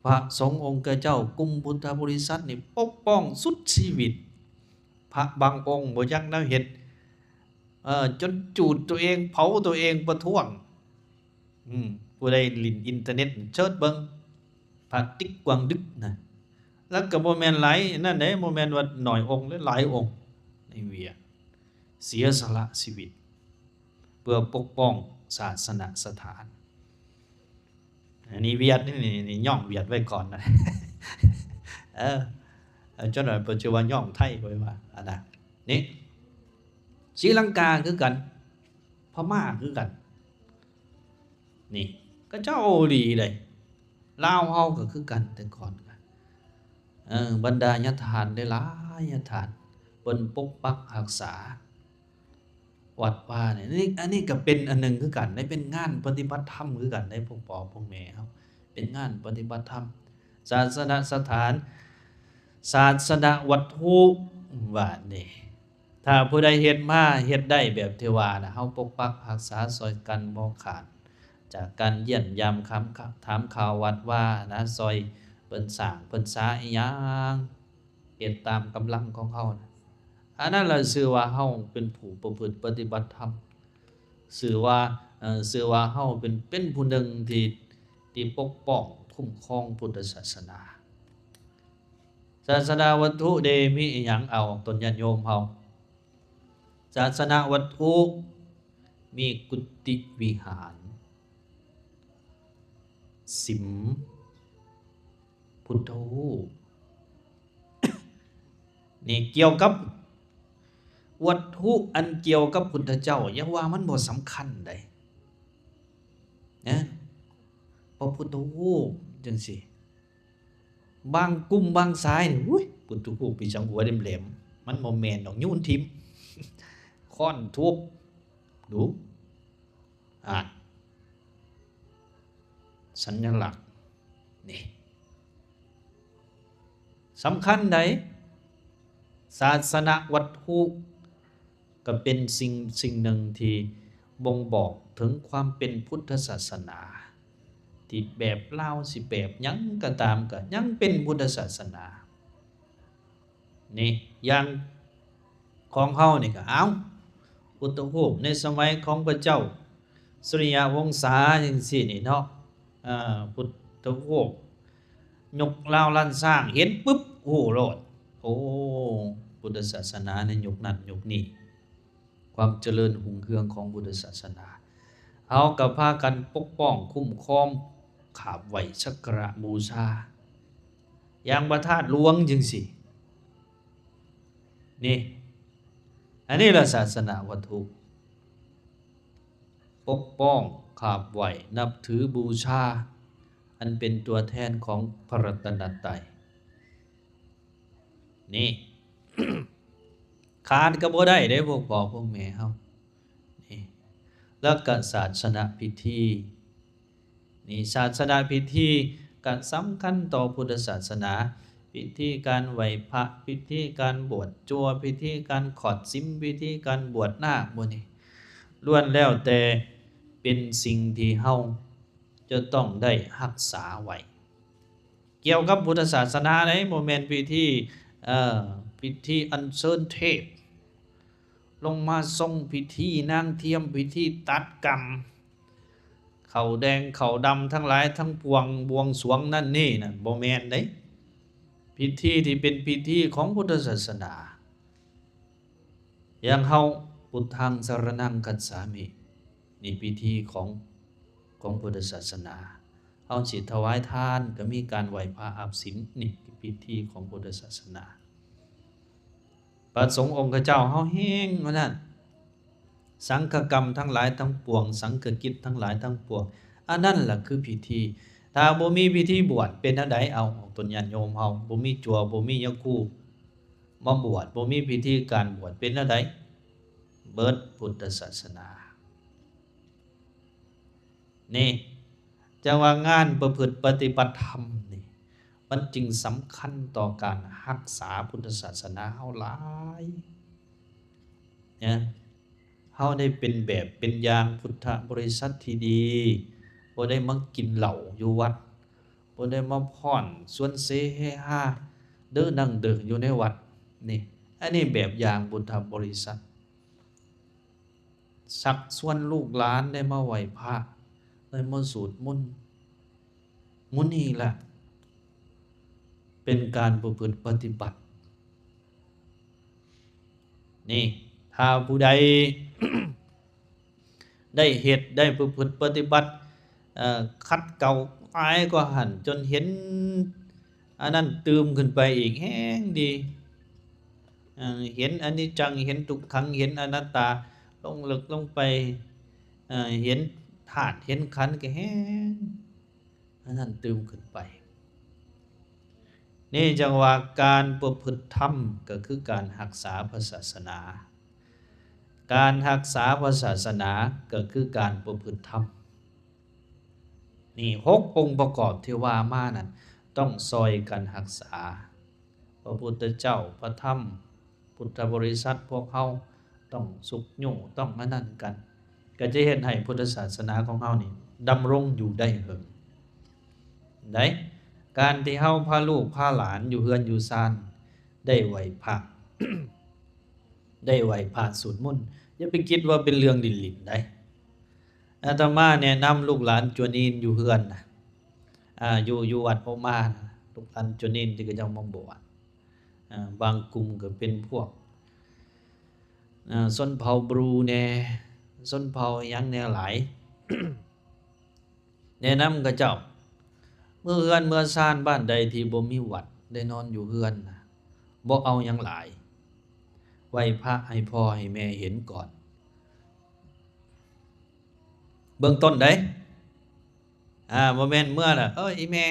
ພະສົງອົງຄະເຈົ້າ ກຸ່ມພຸດທະບໍລິສັດນີ້ປົກປ້ອງສຸດຊີວິດ ພະບາງອົງບໍ່ຈັກແນວເຮັດ ເອີ ຈົນຈູດໂຕເອງ ເຜົາໂຕເອງ ປະທ້ວງ ອືມ ຜູ້ໃດຫຼິ້ນອິນເຕີເນັດເຊີດເບິ່ງ ພະຕິກກວາງດຶກນະ ແລ້ວກໍບໍ່ແມ່ນຫຼາຍນັ້ນເດ້ ບໍ່ແມ່ນວ່າໜ້ອຍອົງເດ້ ຫຼາຍອົງໃນຫວຽດ ເສຍສະຫຼະຊີວິດ ເພື່ອປົກປ້ອງສາສະນະສະຖານ. ອັນນີ້ຫວຽດນີ້ ນີ້ ນີ້ຍ້ອງຫວຽດໄວ້ກ່ອນນະ ເອີ ເອີ ຈົນວ່າປັດຈຸບັນຍ້ອງໄທໄວ້ວ່າ ອັນນະ ນີ້ ສີລັງກາຄືກັນ ພະມ້າຄືກັນ ນີ້ ເຂົາເຈົ້າເອົາອີ່ຫຼີເດ້ ລາວເຮົາກໍຄືກັນ ແຕ່ກ່ອນກໍ ເອີ ບັນດາຍາທ່ານຫຼາຍໆຍາທ່ານ ເພິ່ນປົກປັກຮັກສາ ວັດວານີ້ ອັນນີ້ ອັນນີ້ກໍເປັນອັນໜຶ່ງຄືກັນເດ້ ເປັນງານປະຕິບັດທຳຄືກັນເດ້ ພວກພໍ່ພວກແມ່ເຮົາ ເປັນງານປະຕິບັດທຳ ສາສະນະສະຖານ ສາສະນະວັດຖຸ ບາດນີ້ ຖ້າຜູ້ໃດເຮັດມາ ເຮັດໄດ້ແບບທີ່ວ່ານະ ເຮົາປົກປັກຮັກສາຊ່ອຍກັນບໍ່ຂາດ ຈາກການຢ້ຽມຢາມຄຳ ຖາມຂ່າວວັດວານະ ຊ່ອຍເພິ່ນສ້າງເພິ່ນສາອີ່ຫຍັງ ເຮັດຕາມກຳລັງຂອງເຮົານະ ອັນນັ້ນລະຊື່ວ່າເຮົາເປັນຜູ້ປະພຶດປະຕິບັດທຳ ຊື່ວ່າ ເອີ ຊື່ວ່າເຮົາເປັນ ເປັນຜູ້ໜຶ່ງທີ່ ທີ່ປົກປ້ອງຄຸ້ມຄອງພຸດທະສາສະໜາ. ສາສະນະວັດຖຸເດ ມີອີ່ຫຍັງ ເອົາ ຕົນຍາດໂຍມເຮົາ ສາສະນະວັດຖຸ ມີກຸຕິວິຫານ ສິມ ພຸດທະຮູບ ນີ້ກ່ຽວກັບວັດຖຸອັນກ່ຽວກັບພຸດທະເຈົ້າ ຢ່າວ່າມັນບໍ່ສຳຄັນໃດ໋ ນະ ພະພຸດທະຮູບຈັ່ງຊີ້ ບາງກຸ່ມບາງສາຍນີ້ ອຸ້ຍ ພຸດທະຮູບເປັນຫຍັງຫົວແຫຼມໆ ມັນບໍ່ແມ່ນດອກ ໂຍນຖິ້ມ ຄ້ອນທຸບ ດູ ອ່າ ສັນຍະລັກ ນີ້ ສຳຄັນໃດ໋ ສາສະນະວັດຖຸ ກໍເປັນສິ່ງ ສິ່ງໜຶ່ງທີ່ບົ່ງບອກເຖິງຄວາມເປັນພຸດທະສາສະໜາ ທີ່ແບບລາວຊິແບບຫຍັງກໍຕາມ ກໍຍັງເປັນພຸດທະສາສະໜາ ນີ້ ຢ່າງຂອງເຮົານີ້ກໍ ເອົ້າ ພຸດທະຮູບໃນສະໄໝຂອງພະເຈົ້າສຸລິຍະວົງສາຈັ່ງຊີ້ນີ້ເນາະ ເອີ ພຸດທະຮູບ ຍົກລາວລ້ານຊ້າງ ເຫັນປຶບຮູ້ໂລດ ໂອ້ ພຸດທະສາສະໜາໃນຍຸກນັ້ນຍຸກນີ້ ຄວາມຈະເລີນຮຸ່ງເຮືອງຂອງພຸດທະສາສະໜາ ເຮົາກໍພາກັນປົກປ້ອງຄຸ້ມຄອງ ຂາບໄຫວ້ສັກກາລະບູຊາ ຢ່າງພະທາດຫຼວງຈັ່ງຊີ້ ນີ້ ອັນນີ້ລະສາສະໜາວັດຖຸ ປົກປ້ອງ ຂາບໄຫວ້ ນັບຖື ບູຊາ ອັນເປັນຕົວແທນຂອງພະລັດຕະນະໄຕ ນີ້ ຂາດກໍບໍ່ໄດ້ເດ້ພວກພໍ່ພວກແມ່ເຮົາ ນີ້ ແລ້ວກະສາສະນະພິທີ ນີ້ ສາສະນະພິທີກະສຳຄັນຕໍ່ພຸດທະສາສະໜາ ພິທີການໄຫວ້ພະ ພິທີການບວດຈົວ ພິທີການຂອດສິນ ພິທີການບວດນາກ ໝູ່ນີ້ ລ້ວນແລ້ວແຕ່ເປັນສິ່ງທີ່ເຮົາຈະຕ້ອງໄດ້ຮັກສາໄວ້ ກ່ຽວກັບພຸດທະສາສະໜາເດ້ ບໍ່ແມ່ນພິທີ ເອີ ພິທີອັນເຊີນເທບລົງມາຊົງ ພິທີນາງທຽມ ພິທີຕັດກຳ ເຂົ້າແດງເຂົ້າດຳທັງຫຼາຍທັງປວງ ບວງສວງນັ້ນນີ້ນັ້ນ ບໍ່ແມ່ນເດ້ ພິທີທີ່ເປັນພິທີຂອງພຸດທະສາສະໜາ ຢ່າງເຮົາ ພຸດທັງສະຣະນັງຄັດສາມິ ນີ້ພິທີຂອງ ຂອງພຸດທະສາສະໜາ ເຮົາຊິຖວາຍທານກໍມີການໄຫວ້ພະອາບສິນ ນີ້ພິທີຂອງພຸດທະສາສະໜາ ພະສົງອົງຄະເຈົ້າເຮົາແຮງອັນນັ້ນ ສັງຄະກຳທັງຫຼາຍທັງປວງ ສັງຄະກິດທັງຫຼາຍທັງປວງ ອັນນັ້ນລະຄືພິທີ ຖ້າບໍ່ມີພິທີບວດເປັນແນວໃດ ເອົາ ຕົນຍາດໂຍມເຮົາ ບໍ່ມີຈົວ ບໍ່ມີຍາຄູມາບວດ ບໍ່ມີພິທີການບວດເປັນແນວໃດ ເບິດພຸດທະສາສະໜາ ນີ້ ຈັ່ງວ່າງານປະພຶດປະຕິບັດທຳນີ້ ມັນຈຶ່ງສຳຄັນຕໍ່ການຮັກສາພຸດທະສາສະໜາເຮົາຫຼາຍນະ ເຮົາໄດ້ເປັນແບບເປັນຢ່າງ ພຸດທະບໍລິສັດທີ່ດີ ບໍ່ໄດ້ມາກິນເຫຼົ້າຢູ່ວັດ ບໍ່ໄດ້ມາຟ້ອນຊວນເສເຮຮາ ເດີນັ່ງເດີຢູ່ໃນວັດ ນີ້ ອັນນີ້ແບບຢ່າງພຸດທະບໍລິສັດ ຊັກຊວນລູກຫຼານໄດ້ມາໄຫວ້ພະ ໄດ້ມາສູດມົນ ໝູ່ນີ້ລະເປັນການປະພຶດປະຕິບັດ ນີ້ ຖ້າຜູ້ໃດ ໄດ້ເຮັດ ໄດ້ປະພຶດປະຕິບັດ ເອີ ຂັດເກົາອາຍກວ່າຫັ້ນ ຈົນເຫັນອັນນັ້ນຕື່ມຂຶ້ນໄປອີກແຮງດີ ເອີ ເຫັນອະນິດຈັງ ເຫັນທຸກຂັງ ເຫັນອະນັດຕາ ລົງເລິກລົງໄປ ເອີ ເຫັນທາດເຫັນຂັນ ກໍແຮງ ອັນນັ້ນຕື່ມຂຶ້ນໄປ ນີ້ຈັ່ງວ່າການປະພຶດທຳກໍຄືການຮັກສາພະສາສະໜາ ການຮັກສາພະສາສະໜາກໍຄືການປະພຶດທຳ ນີ້ຫົກອົງປະກອບທີ່ວ່າມານັ້ນ ຕ້ອງຊ່ອຍກັນຮັກສາ ພະພຸດທະເຈົ້າ ພະທຳ ພຸດທະບໍລິສັດພວກເຮົາຕ້ອງຊຸກຍູ້ ຕ້ອງອັນນັ້ນກັນ ກໍຈະເຮັດໃຫ້ພຸດທະສາສະໜາຂອງເຮົານີ້ດຳລົງຢູ່ໄດ້ເຫິງໄດ໋ ການທີ່ເຮົາພາລູກພາຫຼານຢູ່ເຮືອນຢູ່ຊານໄດ້ໄຫວ້ພະ ໄດ້ໄຫວ້ພະສູດມົນ ຢ່າໄປຄິດວ່າເປັນເລື່ອງຫຼິ້ນໆໄດ໋ ອາດຕະມາແນະນຳລູກຫຼານຈວນເນນຢູ່ເຮືອນນະ ອາ ຢູ່ ຢູ່ວັດໂອມານະ ລູກຫຼານຈວນເນນທີ່ເຂົາເຈົ້າມາບວດ ອາ ບາງກຸ່ມກໍເປັນພວກ ອາ ຊົນເຜົ່າບຣູແດ່ ຊົນເຜົ່າຫຍັງແດ່ຫຼາຍ ແນະນຳເຂົາເຈົ້າ ເມືອເຮືອນເມືອຊານບ້ານໃດທີ່ບໍ່ມີວັດ ໄດ້ນອນຢູ່ເຮືອນນະ ບໍ່ເອົາຫຍັງຫຼາຍ ໄຫວ້ພະໃຫ້ພໍ່ໃຫ້ແມ່ເຫັນກ່ອນ ເບື້ອງຕົ້ນໃດ໋ ອາ ບໍ່ແມ່ນເມືອລະ ເອີ ອີ່ແມ່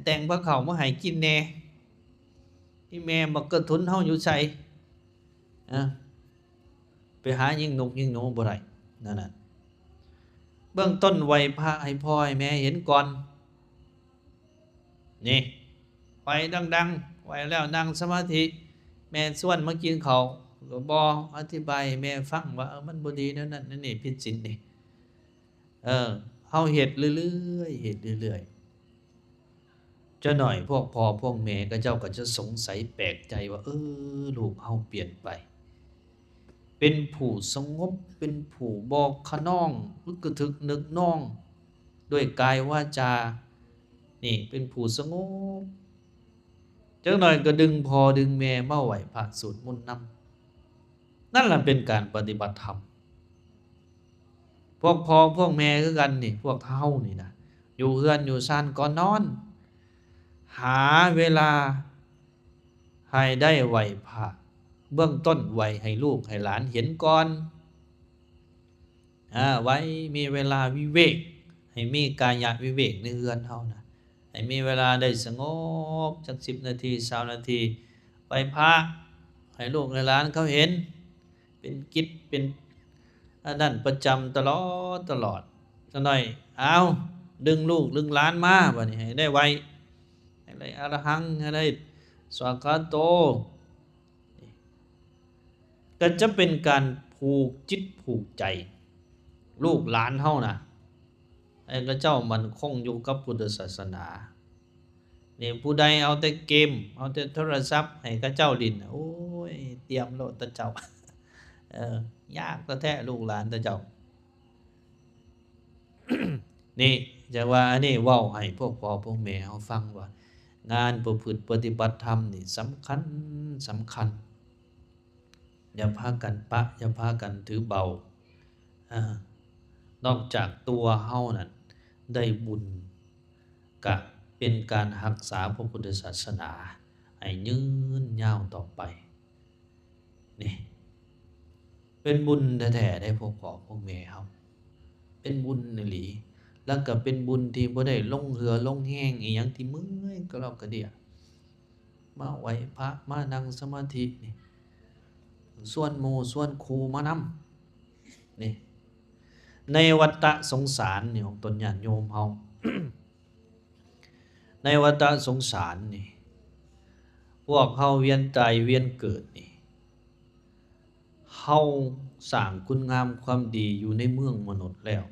ແຕ່ງພາເຂົ້າມາໃຫ້ກິນແດ່ ອີ່ແມ່ ໝາກກະທຸນເຮົາຢູ່ໃສ ອາ ໄປຫາຍິງນົກຍິງໜູບໍ່ໄດ້ ນັ້ນນະ ເບື້ອງຕົ້ນໄຫວ້ພະໃຫ້ພໍ່ໃຫ້ແມ່ເຫັນກ່ອນ ນີ້ ໄຫວ້ດັງໆ ໄຫວ້ແລ້ວນັ່ງສະມາທິ ແມ່ຊວນມາກິນເຂົ້າ ກໍບໍ່ອະທິບາຍໃຫ້ແມ່ຟັງວ່າ ເອີ ມັນບໍ່ດີແນວນັ້ນແນວນີ້ ຜິດສິນນີ້ ເອີ ເຮົາເຮັດເລື້ອຍໆ ເຮັດເລື້ອຍໆ ຈັກໜ້ອຍພວກພໍ່ພວກແມ່ເຂົາເຈົ້າກໍຈະສົງໄສແປກໃຈວ່າ ເອີ ລູກເຮົາປ່ຽນໄປ ເປັນຜູ້ສະຫງົບ ເປັນຜູ້ບໍ່ຂະນອງ ອຶກກະທຶກນຶກນອງ ດ້ວຍກາຍວາຈາ ນີ້ເປັນຜູ້ສະຫງົບ, ຈັກໜ້ອຍກໍດຶງພໍ່ດຶງແມ່ມາໄຫວ້ພະສວດມົນນຳ. ນັ້ນລະເປັນການປະຕິບັດທຳ. ພວກພໍ່ພວກແມ່ຄືກັນນີ້, ພວກເຮົານີ້ນະ, ຢູ່ເຮືອນຢູ່ຊານກ່ອນນອນ, ຫາເວລາໃຫ້ໄດ້ໄຫວ້ພະ, ເບື້ອງຕົ້ນໄຫວ້ໃຫ້ລູກໃຫ້ຫຼານເຫັນກ່ອນ. ອາ ໄວ້ມີເວລາວິເວກ, ໃຫ້ມີກາຍະວິເວກໃນເຮືອນເຮົານະ, ໃຫ້ມີເວລາໄດ້ສະຫງົບຈັກສິບນາທີ ຊາວນາທີ, ໄຫວ້ພະໃຫ້ລູກໃຫ້ຫຼານເຂົາເຫັນ, ເປັນກິດ ເປັນອັນນັ້ນປະຈຳຕະຫຼອດ ຕະຫຼອດ. ຈັກໜ້ອຍ ອ້າວ ດຶງລູກດຶງຫຼານມາ, ບັດນີ້ໃຫ້ໄດ້ໄຫວ້, ໃຫ້ໄດ້ອະລະຫັງ, ໃຫ້ໄດ້ສວາຄາໂຕ. ກໍຈະເປັນການຜູກຈິດຜູກໃຈລູກຫຼານເຮົານະ, ໃຫ້ເຂົາເຈົ້າໝັ້ນຄົງຢູ່ກັບພຸດທະສາສະໜາ. ນີ້ ຜູ້ໃດເອົາແຕ່ເກມ, ເອົາແຕ່ໂທລະສັບໃຫ້ເຂົາເຈົ້າຫຼິ້ນ, ໂອ້ຍ, ຕຽມໂລດຕາເຈົ້າ. ເອີ, ຍາກແທ້ໆ ລູກຫຼານຕາເຈົ້າ. ນີ້ ຈັ່ງວ່າອັນນີ້ເວົ້າໃຫ້ພວກພໍ່ພວກແມ່ເຮົາຟັງວ່າ ງານປະພຶດປະຕິບັດທຳນີ້ສຳຄັນ, ສຳຄັນ. ຢ່າພາກັນປະ, ຢ່າພາກັນຖືເບົາ. ອາ, ນອກຈາກຕົວເຮົານັ້ນໄດ້ບຸນ, ກະເປັນການຮັກສາພະພຸດທະສາສະໜາໃຫ້ຍືນຍາວຕໍ່ໄປ. ນີ້ ເປັນບຸນແທ້ໆເດ້ ພວກພໍ່ພວກແມ່ເຮົາ, ເປັນບຸນອີ່ຫຼີ. ແລ້ວກໍເປັນບຸນທີ່ບໍ່ໄດ້ລົງເຫື່ອລົງແຮງອີ່ຫຍັງ ທີ່ເມື່ອຍກະລອກກະເດຍ, ມາໄຫວ້ພະ, ມານັ່ງສະມາທິນີ້, ຊວນໝູ່ຊວນຄູ່ມານຳ. ນີ້ ໃນວັດຕະສົງສານນີ້ ຂອງຕົນຍາດໂຍມເຮົາ, ໃນວັດຕະສົງສານນີ້ ພວກເຮົາວຽນຕາຍວຽນເກີດນີ້, ເຮົາສ້າງຄຸນງາມຄວາມດີຢູ່ໃນເມືອງມະນຸດແລ້ວ,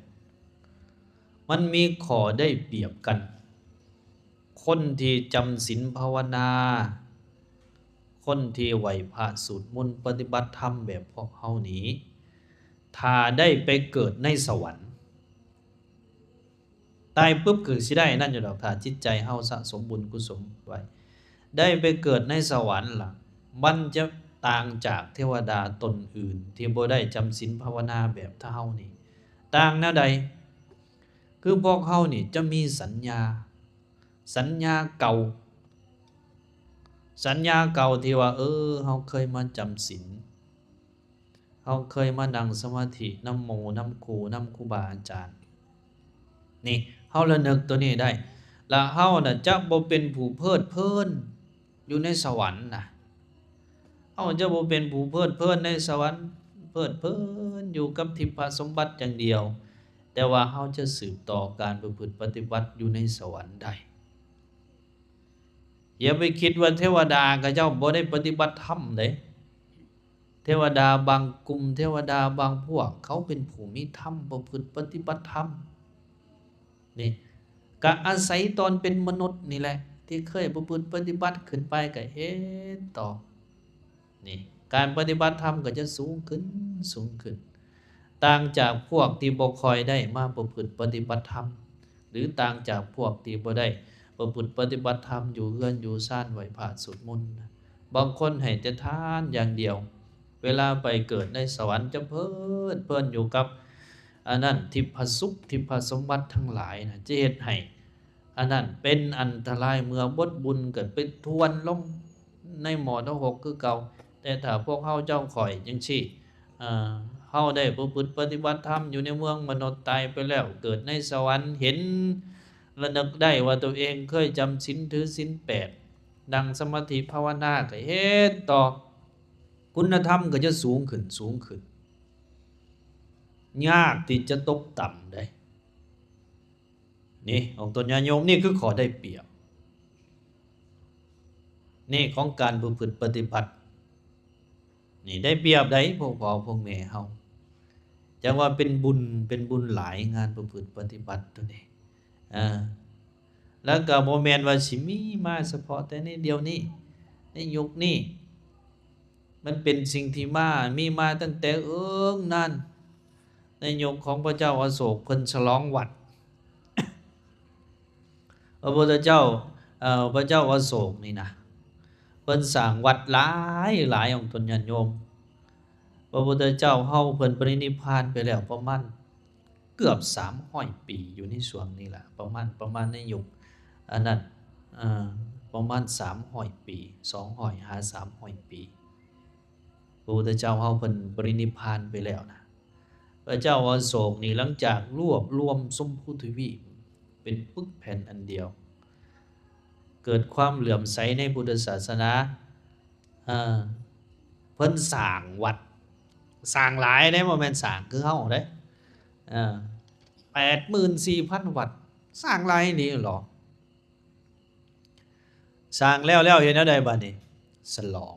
ມັນມີຂໍ້ໄດ້ປຽບກັນ. ຄົນທີ່ຈຳສິນພາວະນາ, ຄົນທີ່ໄຫວ້ພະສວດມົນປະຕິບັດທຳແບບພວກເຮົານີ້, ຖ້າໄດ້ໄປເກີດໃນສະຫວັນ, ຕາຍປຶບກໍຊິໄດ້ນັ້ນຢູ່ດອກ, ຖ້າຈິດໃຈເຮົາສະສົມບຸນກຸສົມໄວ້, ໄດ້ໄປເກີດໃນສະຫວັນລະ, ມັນຈະຕ່າງຈາກເທວະດາຕົນອື່ນທີ່ບໍ່ໄດ້ຈຳສິນພາວະນາແບບເຮົານີ້. ຕ່າງແນວໃດ? ຄືພວກເຮົານີ້ຈະມີສັນຍາ, ສັນຍາເກົ່າ, ສັນຍາເກົ່າທີ່ວ່າ ເອີ ເຮົາເຄີຍມາຈຳສິນ, ເຮົາເຄີຍມານັ່ງສະມາທິນຳໝູ່ນຳຄູ່ນຳຄູບາອາຈານ. ນີ້ ເຮົາລະນຶກໂຕນີ້ໄດ້, ລະເຮົານະຈະບໍ່ເປັນຜູ້ເພີດເພີນຢູ່ໃນສະຫວັນນະ. ເຮົາຈະບໍ່ເປັນຜູ້ເພີດເພີນໃນສະຫວັນ, ເພີດເພີນຢູ່ກັບທິບພະສົມບັດຢ່າງດຽວ, ແຕ່ວ່າເຮົາຈະສືບຕໍ່ການປະພຶດປະຕິບັດຢູ່ໃນສະຫວັນໄດ້. ຢ່າໄປຄິດວ່າເທວະດາເຂົາເຈົ້າບໍ່ໄດ້ປະຕິບັດທຳເດ້. ເທວະດາບາງກຸ່ມ, ເທວະດາບາງພວກ, ເຂົາເປັນຜູ້ມີທຳ, ປະພຶດປະຕິບັດທຳ. ນີ້ ກະອາໄສຕອນເປັນມະນຸດນີ້ແຫຼະ ທີ່ເຄີຍປະພຶດປະຕິບັດ, ຂຶ້ນໄປກະເຮັດຕໍ່. ນີ້ ການປະຕິບັດທຳກໍຈະສູງຂຶ້ນ, ສູງຂຶ້ນ. ຕ່າງຈາກພວກທີ່ບໍ່ຄ່ອຍໄດ້ມາປະພຶດປະຕິບັດທຳ, ຫຼື ຕ່າງຈາກພວກທີ່ບໍ່ໄດ້ປະພຶດປະຕິບັດທຳ, ຢູ່ເຮືອນຢູ່ຊານ, ໄຫວ້ພະສວດມົນ. ບາງຄົນໃຫ້ແຕ່ທານຢ່າງດຽວ, ເວລາໄປເກີດໃນສະຫວັນຈະເພີດເພີນຢູ່ກັບອັນນັ້ນ, ທິບພະສຸກ, ທິບພະສົມບັດທັງຫຼາຍນະ, ຈະເຮັດໃຫ້ ອັນນັ້ນເປັນອັນຕະລາຍ, ເມື່ອບົດບຸນກໍໄປທວນລົງໃນມໍນະຮົກຄືເກົ່າ. ແຕ່ຖ້າພວກເຮົາເຈົ້າຂ້ອຍຈັ່ງຊີ້, ເອີ ເຮົາໄດ້ປະພຶດປະຕິບັດທຳຢູ່ໃນເມືອງມະນຸດ, ຕາຍໄປແລ້ວເກີດໃນສະຫວັນ, ເຫັນລະນຶກໄດ້ວ່າຕົວເອງເຄີຍຈຳສິນ, ຖືສິນແປດ, ນັ່ງສະມາທິພາວະນາ, ກໍເຮັດຕໍ່, ຄຸນນະທຳກໍຈະສູງຂຶ້ນ, ສູງຂຶ້ນ, ຍາກທີ່ຈະຕົກຕ່ຳໄດ໋. ນີ້ ຂອງຕົນຍາດໂຍມ, ນີ້ຄືຂໍ້ໄດ້ປຽບ ນີ້ ຂອງການປະພຶດປະຕິບັດ. ນີ້ ໄດ້ປຽບໃດ໋ ພວກພໍ່ພວກແມ່ເຮົາ, ຈັ່ງວ່າເປັນບຸນ, ເປັນບຸນຫຼາຍ ງານປະພຶດປະຕິບັດໂຕນີ້. ເອີ ແລ້ວກໍບໍ່ແມ່ນວ່າຊິມີມາສະເພາະແຕ່ໃນດຽວນີ້, ໃນຍຸກນີ້. ມັນເປັນສິ່ງທີ່ມາ, ມີມາຕັ້ງແຕ່ເອີງນານ, ໃນຍຸກຂອງພະເຈົ້າອະໂສກ ເພິ່ນສະຫຼອງວັດ. ພະພຸດທະເຈົ້າ ເອີ ພະເຈົ້າອະໂສກນີ້ນະ ເພິ່ນສ້າງວັດຫຼາຍໆ ອອກຕົນຍາດໂຍມ. ພະພຸດທະເຈົ້າເຮົາເພິ່ນປະລິນິບພານໄປແລ້ວປະມານເກືອບສາມຮ້ອຍປີ ຢູ່ໃນຊ່ວງນີ້ລະ ປະມານ ປະມານໃນຍຸກອັນນັ້ນ ເອີ ປະມານສາມຮ້ອຍປີ ສອງຮ້ອຍຫາສາມຮ້ອຍປີ ພະພຸດທະເຈົ້າເຮົາເພິ່ນປະລິນິບພານໄປແລ້ວນະ. ພະເຈົ້າອະໂສກນີ້ ຫຼັງຈາກລວບລວມຊົມພູທະວີບເປັນປຶກແຜ່ນອັນດຽວ ເກີດຄວາມເຫຼື້ອມໃສໃນພຸດທະສາສະໜາ ເອີ ເພິ່ນສ້າງວັດ ສ້າງຫຼາຍເດ້ ບໍ່ແມ່ນສ້າງຄືເຮົາເດ້ ເອີ ແປດໝື່ນສີ່ພັນວັດ ສ້າງຫຼາຍນີ້ຫຼໍ? ສ້າງແລ້ວ ແລ້ວເຮັດແນວໃດບາດນີ້? ສະຫຼອງ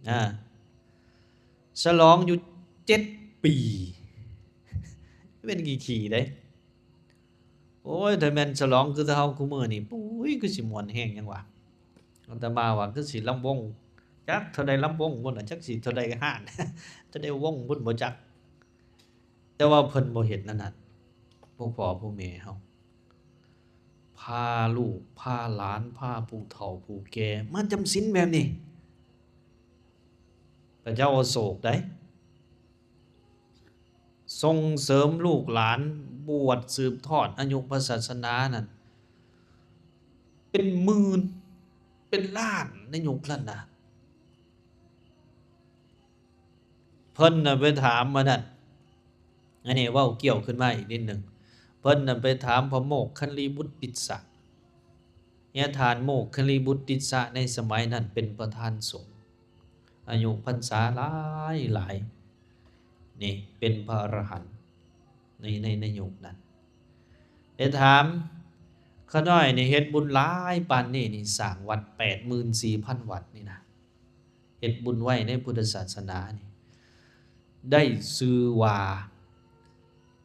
ອາ ສະຫຼອງຢູ່ເຈັດປີ ແມ່ນຂີ້ໆເດ້. ໂອ້ຍ ຖ້າແມ່ນສະຫຼອງຄືເຮົາຄູ່ມື້ນີ້ ປຸ້ຍ ຄືຊິມ່ວນແຮງຫຍັງວະ. ອາດຕະມາວ່າຄືຊິລຳວົງ ຈັກເທົ່າໃດລຳວົງພຸ້ນນະ ຈັກຊິເທົ່າໃດຮ້ານ ເທົ່າໃດວົງພຸ້ນບໍ່ຈັກ. ແຕ່ວ່າເພິ່ນບໍ່ເຮັດແນວນັ້ນ ພວກພໍ່ພວກແມ່ເຮົາ ພາລູກພາຫຼານ ພາຜູ້ເຖົ້າຜູ້ແກ່ມາຈຳສິນແບບນີ້. ພະເຈົ້າອະໂສກໃດ ສົ່ງເສີມລູກຫຼານບວດສືບທອດອາຍຸພະສາສະໜານັ້ນ ເປັນໝື່ນເປັນລ້ານໃນຍຸກນັ້ນນະ. ເພິ່ນນະໄປຖາມອັນນັ້ນ ອັນນີ້ເວົ້າກ່ຽວຂຶ້ນມາອີກນິດໜຶ່ງ ເພິ່ນນະໄປຖາມພະໂມກຄັນລີບຸດຕິດສະ ຍາທ່ານໂມກຄັນລີບຸດຕິດສະໃນສະໄໝນັ້ນເປັນປະທານສົງ ອາຍຸພັນສາຫຼາຍໆ ນີ້ເປັນພະອະລະຫັນໃນ ໃນ ໃນຍຸກນັ້ນ ໄປຖາມ ຂ້ານ້ອຍນີ້ເຮັດບຸນຫຼາຍປານນີ້ນີ້ ສ້າງວັດແປດໝື່ນສີ່ພັນວັດນີ້ນະ ເຮັດບຸນໄວ້ໃນພຸດທະສາສະໜານີ້ ໄດ້ຊື່ວ່າ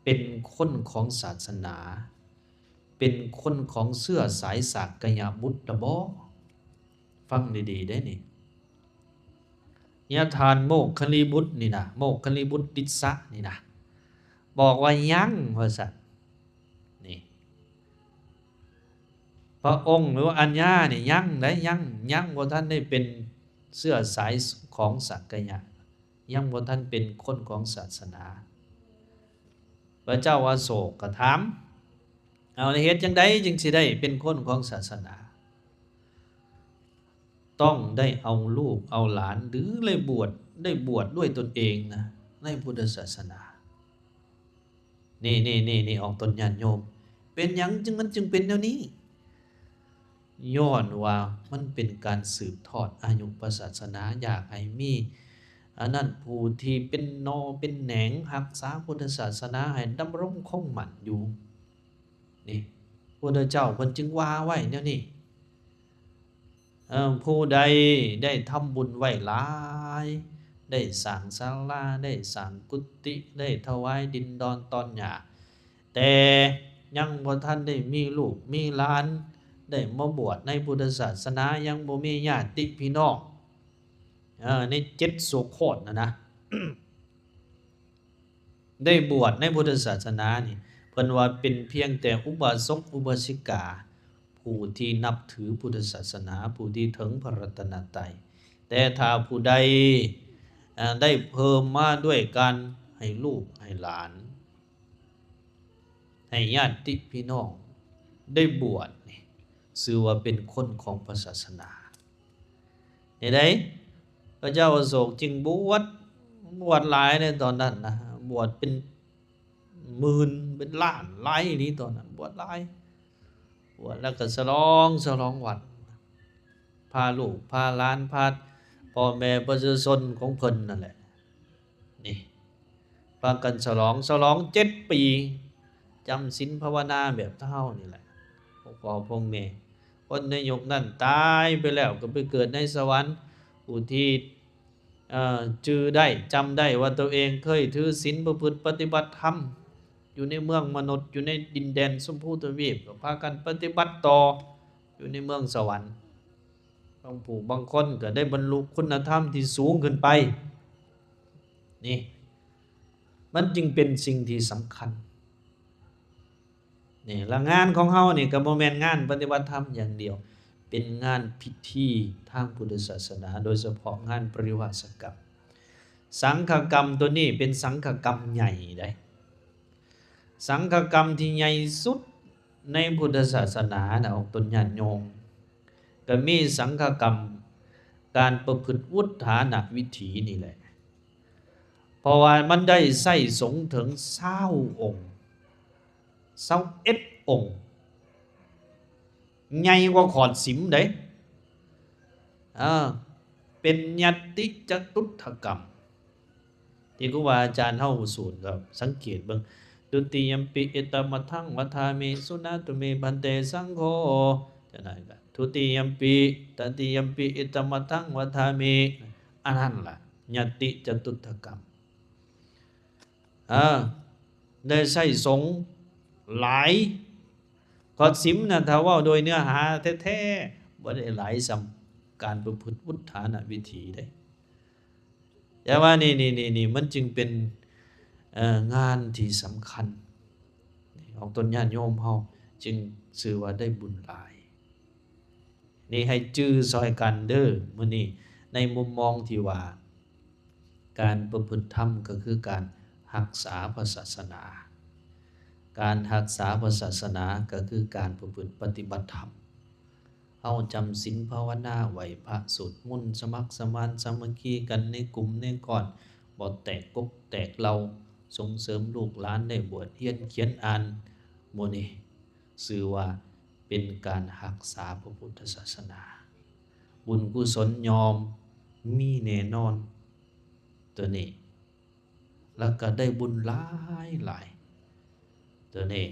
ເປັນຄົນຂອງສາສະໜາ ເປັນຄົນຂອງເຊື້ອສາຍສາກກະຍະບຸດລະບໍ? ຟັງດີໆເດ້ນີ້ ຍາທ່ານໂມກຄະລີບຸດນີ້ນະ ໂມກຄະລີບຸດຕິດສະນີ້ນະ ບອກວ່າຍັງວ່າຊັ້ນ. ນີ້ ພະອົງ ຫຼືວ່າອັນຍານີ້ຍັງໃດ໋ ຍັງ ຍັງບໍ່ທັນໄດ້ເປັນເຊື້ອສາຍຂອງສັກກະຍະ ຍັງບໍ່ທັນເປັນຄົນຂອງສາສະໜາ. ພະເຈົ້າອະໂສກກໍຖາມ ເອົາ ແລ້ວເຮັດຈັ່ງໃດຈຶ່ງຊິໄດ້ເປັນຄົນຂອງສາສະໜາ? ຕ້ອງໄດ້ເອົາລູກເອົາຫຼານ ຫຼື ໄດ້ບວດ ໄດ້ບວດດ້ວຍຕົນເອງນະ ໃນພຸດທະສາສະໜາ. ນີ້ ນີ້ ນີ້ ນີ້ ອອກຕົນຍາດໂຍມ ເປັນຫຍັງຈຶ່ງ ມັນຈຶ່ງເປັນແນວນີ້? ຍ້ອນວ່າມັນເປັນການສືບທອດອາຍຸພະສາສະໜາ ຢາກໃຫ້ມີອັນນັ້ນ ຜູ້ທີ່ເປັນໜໍ່ເປັນແໜງ ຮັກສາພຸດທະສາສະໜາໃຫ້ດຳລົງຄົງໝັ້ນຢູ່. ນີ້ ພຸດທະເຈົ້າເພິ່ນຈຶ່ງວ່າໄວ້ແນວນີ້ ເອີ ຜູ້ໃດໄດ້ທຳບຸນໄວ້ຫຼາຍ ໄດ້ສ້າງສາລາ ໄດ້ສ້າງກຸຕິ ໄດ້ຖວາຍດິນດອນຕອນຫຍ້າ ແຕ່ຍັງບໍ່ທັນໄດ້ມີລູກມີຫຼານ ໄດ້ມາບວດໃນພຸດທະສາສະໜາ ຍັງບໍ່ມີຍາດຕິພີ່ນ້ອງ ເອີ ໃນເຈັດໂສໂຄດຫັ້ນນະ ໄດ້ບວດໃນພຸດທະສາສະໜານີ້ ເພິ່ນວ່າເປັນພຽງແຕ່ອຸບາສົກອຸບາສິກາ ຜູ້ທີ່ນັບຖືພຸດທະສາສະໜາ ຜູ້ທີ່ເຖິງພະລັດຕະນະໄຕ. ແຕ່ຖ້າຜູ້ໃດ ເອີ ໄດ້ເພີ່ມມາດ້ວຍການໃຫ້ລູກໃຫ້ຫຼານ ໃຫ້ຍາດຕິພີ່ນ້ອງໄດ້ບວດນີ້ ຊື່ວ່າເປັນຄົນຂອງພະສາສະໜາ. ເຮັດໃດ ພະເຈົ້າອະໂສກຈຶ່ງບວດ ບວດຫຼາຍໃນຕອນນັ້ນນະ ບວດເປັນໝື່ນເປັນລ້ານ ຫຼາຍອີ່ຫຼີຕອນນັ້ນ ບວດຫຼາຍ ບວດແລ້ວກໍສະຫຼອງ ສະຫຼອງວັດ ພາລູກພາຫຼານ ພາພໍ່ແມ່ປະຊາຊົນຂອງເພິ່ນນັ້ນແຫຼະ ນີ້ ພາກັນສະຫຼອງ ສະຫຼອງເຈັດປີ ຈຳສິນພາວະນາແບບເຮົານີ້ແຫຼະ ພວກພໍ່ພວກແມ່. ຄົນໃນຍຸກນັ້ນຕາຍໄປແລ້ວກໍໄປເກີດໃນສະຫວັນ ຜູ້ທີ່ ເອີ ຈື່ໄດ້ ຈຳໄດ້ວ່າຕົວເອງເຄີຍຖືສິນປະພຶດປະຕິບັດທຳ ຢູ່ໃນເມືອງມະນຸດ ຢູ່ໃນດິນແດນຊົມພູທະວີບ ກໍພາກັນປະຕິບັດຕໍ່ຢູ່ໃນເມືອງສະຫວັນ. ບາງຜູ້ບາງຄົນກໍໄດ້ບັນລຸຄຸນນະທຳທີ່ສູງຂຶ້ນໄປ. ນີ້ ມັນຈຶ່ງເປັນສິ່ງທີ່ສຳຄັນ ນີ້ລະ ງານຂອງເຮົານີ້ກໍບໍ່ແມ່ນງານປະຕິບັດທຳຢ່າງດຽວ, ເປັນງານພິທີທາງພຸດທະສາສະໜາ, ໂດຍສະເພາະງານປະລິວາສະກັມ. ສັງຄະກຳໂຕນີ້ເປັນສັງຄະກຳໃຫຍ່ໃດ໋, ສັງຄະກຳທີ່ໃຫຍ່ສຸດໃນພຸດທະສາສະໜານະ ອອກຕົນຍາດໂຍມ, ກໍມີສັງຄະກຳການປະພຶດວຸດຖານະວິຖີນີ້ແຫຼະ. ເພາະວ່າມັນໄດ້ໃຊ້ສົງເຖິງຊາວອົງ, ຊາວເອັດອົງ, ໃຫຍ່ກວ່າຂອດສິມເດ້. ເອີ ເປັນຍັດຕິຈະຕຸດຖະກຳ ທີ່ຄູບາອາຈານເຮົາສອນກໍສັງເກດເບິ່ງ, ທຸຕິຍຳປິ ເອຕະມັດທັງ ວັດຖາມິ ສຸນະຕຸເມ ພັນເຕ ສັງໂຄ ຈະນັ້ນກໍ ທຸຕິຍຳປິ ຕະຕິຍຳປິ ເອຕະມັດທັງ ວັດຖາມິ ອັນນັ້ນລະ ຍັດຕິຈະຕຸດຖະກຳ. ເອີ ໄດ້ໃຊ້ສົງຫຼາຍ. ຂອດສິມນະ ຖ້າເວົ້າໂດຍເນື້ອຫາແທ້ໆ ບໍ່ໄດ້ຫຼາຍສ່ຳການປະພຶດວຸດຖານະວິຖີເດ້. ແຕ່ວ່ານີ້ ນີ້ ນີ້ ນີ້ ມັນຈຶ່ງເປັນ ເອີ ງານທີ່ສຳຄັນ ອອກຕົນຍາດໂຍມເຮົາຈຶ່ງຊື່ວ່າໄດ້ບຸນຫຼາຍ. ນີ້ໃຫ້ຈື່ຊ່ອຍກັນເດີ້ ມື້ນີ້ໃນມຸມມອງທີ່ວ່າ ການປະພຶດທຳກໍຄືການຮັກສາພະສາສະໜາ, ການຮັກສາພະສາສະໜາກໍຄືການປະພຶດປະຕິບັດທຳ. ເຮົາຈຳສິນພາວະນາ ໄຫວ້ພະ ສວດມົນ ສະໝັກສະໝານສາມັກຄີກັນໃນກຸ່ມໃນກ້ອນ, ບໍ່ແຕກກົກແຕກເຫຼົ່າ, ສົ່ງເສີມລູກຫຼານໄດ້ບວດຮຽນຂຽນອ່ານ, ໝູ່ນີ້ຊື່ວ່າເປັນການຮັກສາພະພຸດທະສາສະໜາ. ບຸນກຸສົນຍ່ອມມີແນ່ນອນໂຕນີ້ ແລ້ວກໍໄດ້ບຸນຫຼາຍໆ ໂຕນີ້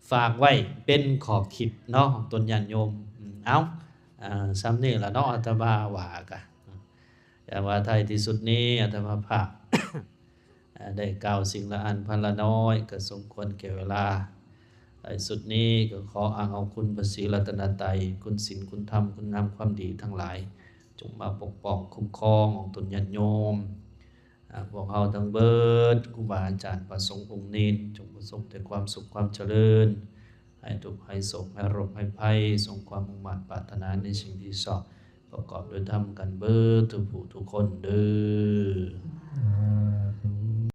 ຝາກໄວ້ເປັນຂໍ້ຄິດເນາະ ຂອງຕົນຍາດໂຍມ. ເອົາ ສ່ຳນີ້ລະເນາະ ອາດຕະມາວ່າກະ ຢ່າງວ່າທ້າຍທີ່ສຸດນີ້ ອາດຕະມາພາບ ໄດ້ກ່າວສິ່ງລະອັນພັນລະນ້ອຍ ກໍສົມຄວນແກ່ເວລາ. ທ້າຍສຸດນີ້ກໍຂໍອ້າງເອົາຄຸນພະສີລັດຕະນະໄຕ, ຄຸນສິນ, ຄຸນທຳ, ຄຸນງາມຄວາມດີທັງຫຼາຍ ຈົ່ງມາປົກປ້ອງຄຸ້ມຄອງອອກຕົນຍາດໂຍມ. ອາ ພວກເຮົາທັງເບີດ ຄູບາອາຈານ ພະສົງອົງເນນ ຈົ່ງປະສົບແຕ່ຄວາມສຸກຄວາມຈະເລີນ, ຫາຍທຸກຫາຍໂສກ ຫາຍໂລກຫາຍໄພ, ສົມຄວາມມຸ່ງມາດປາດຖະໜາໃນສິ່ງທີ່ຊອບ, ປະກອບດ້ວຍທຳກັນເບີດທຸກຜູ້ທຸກຄົນເດີ້. ສາທຸ.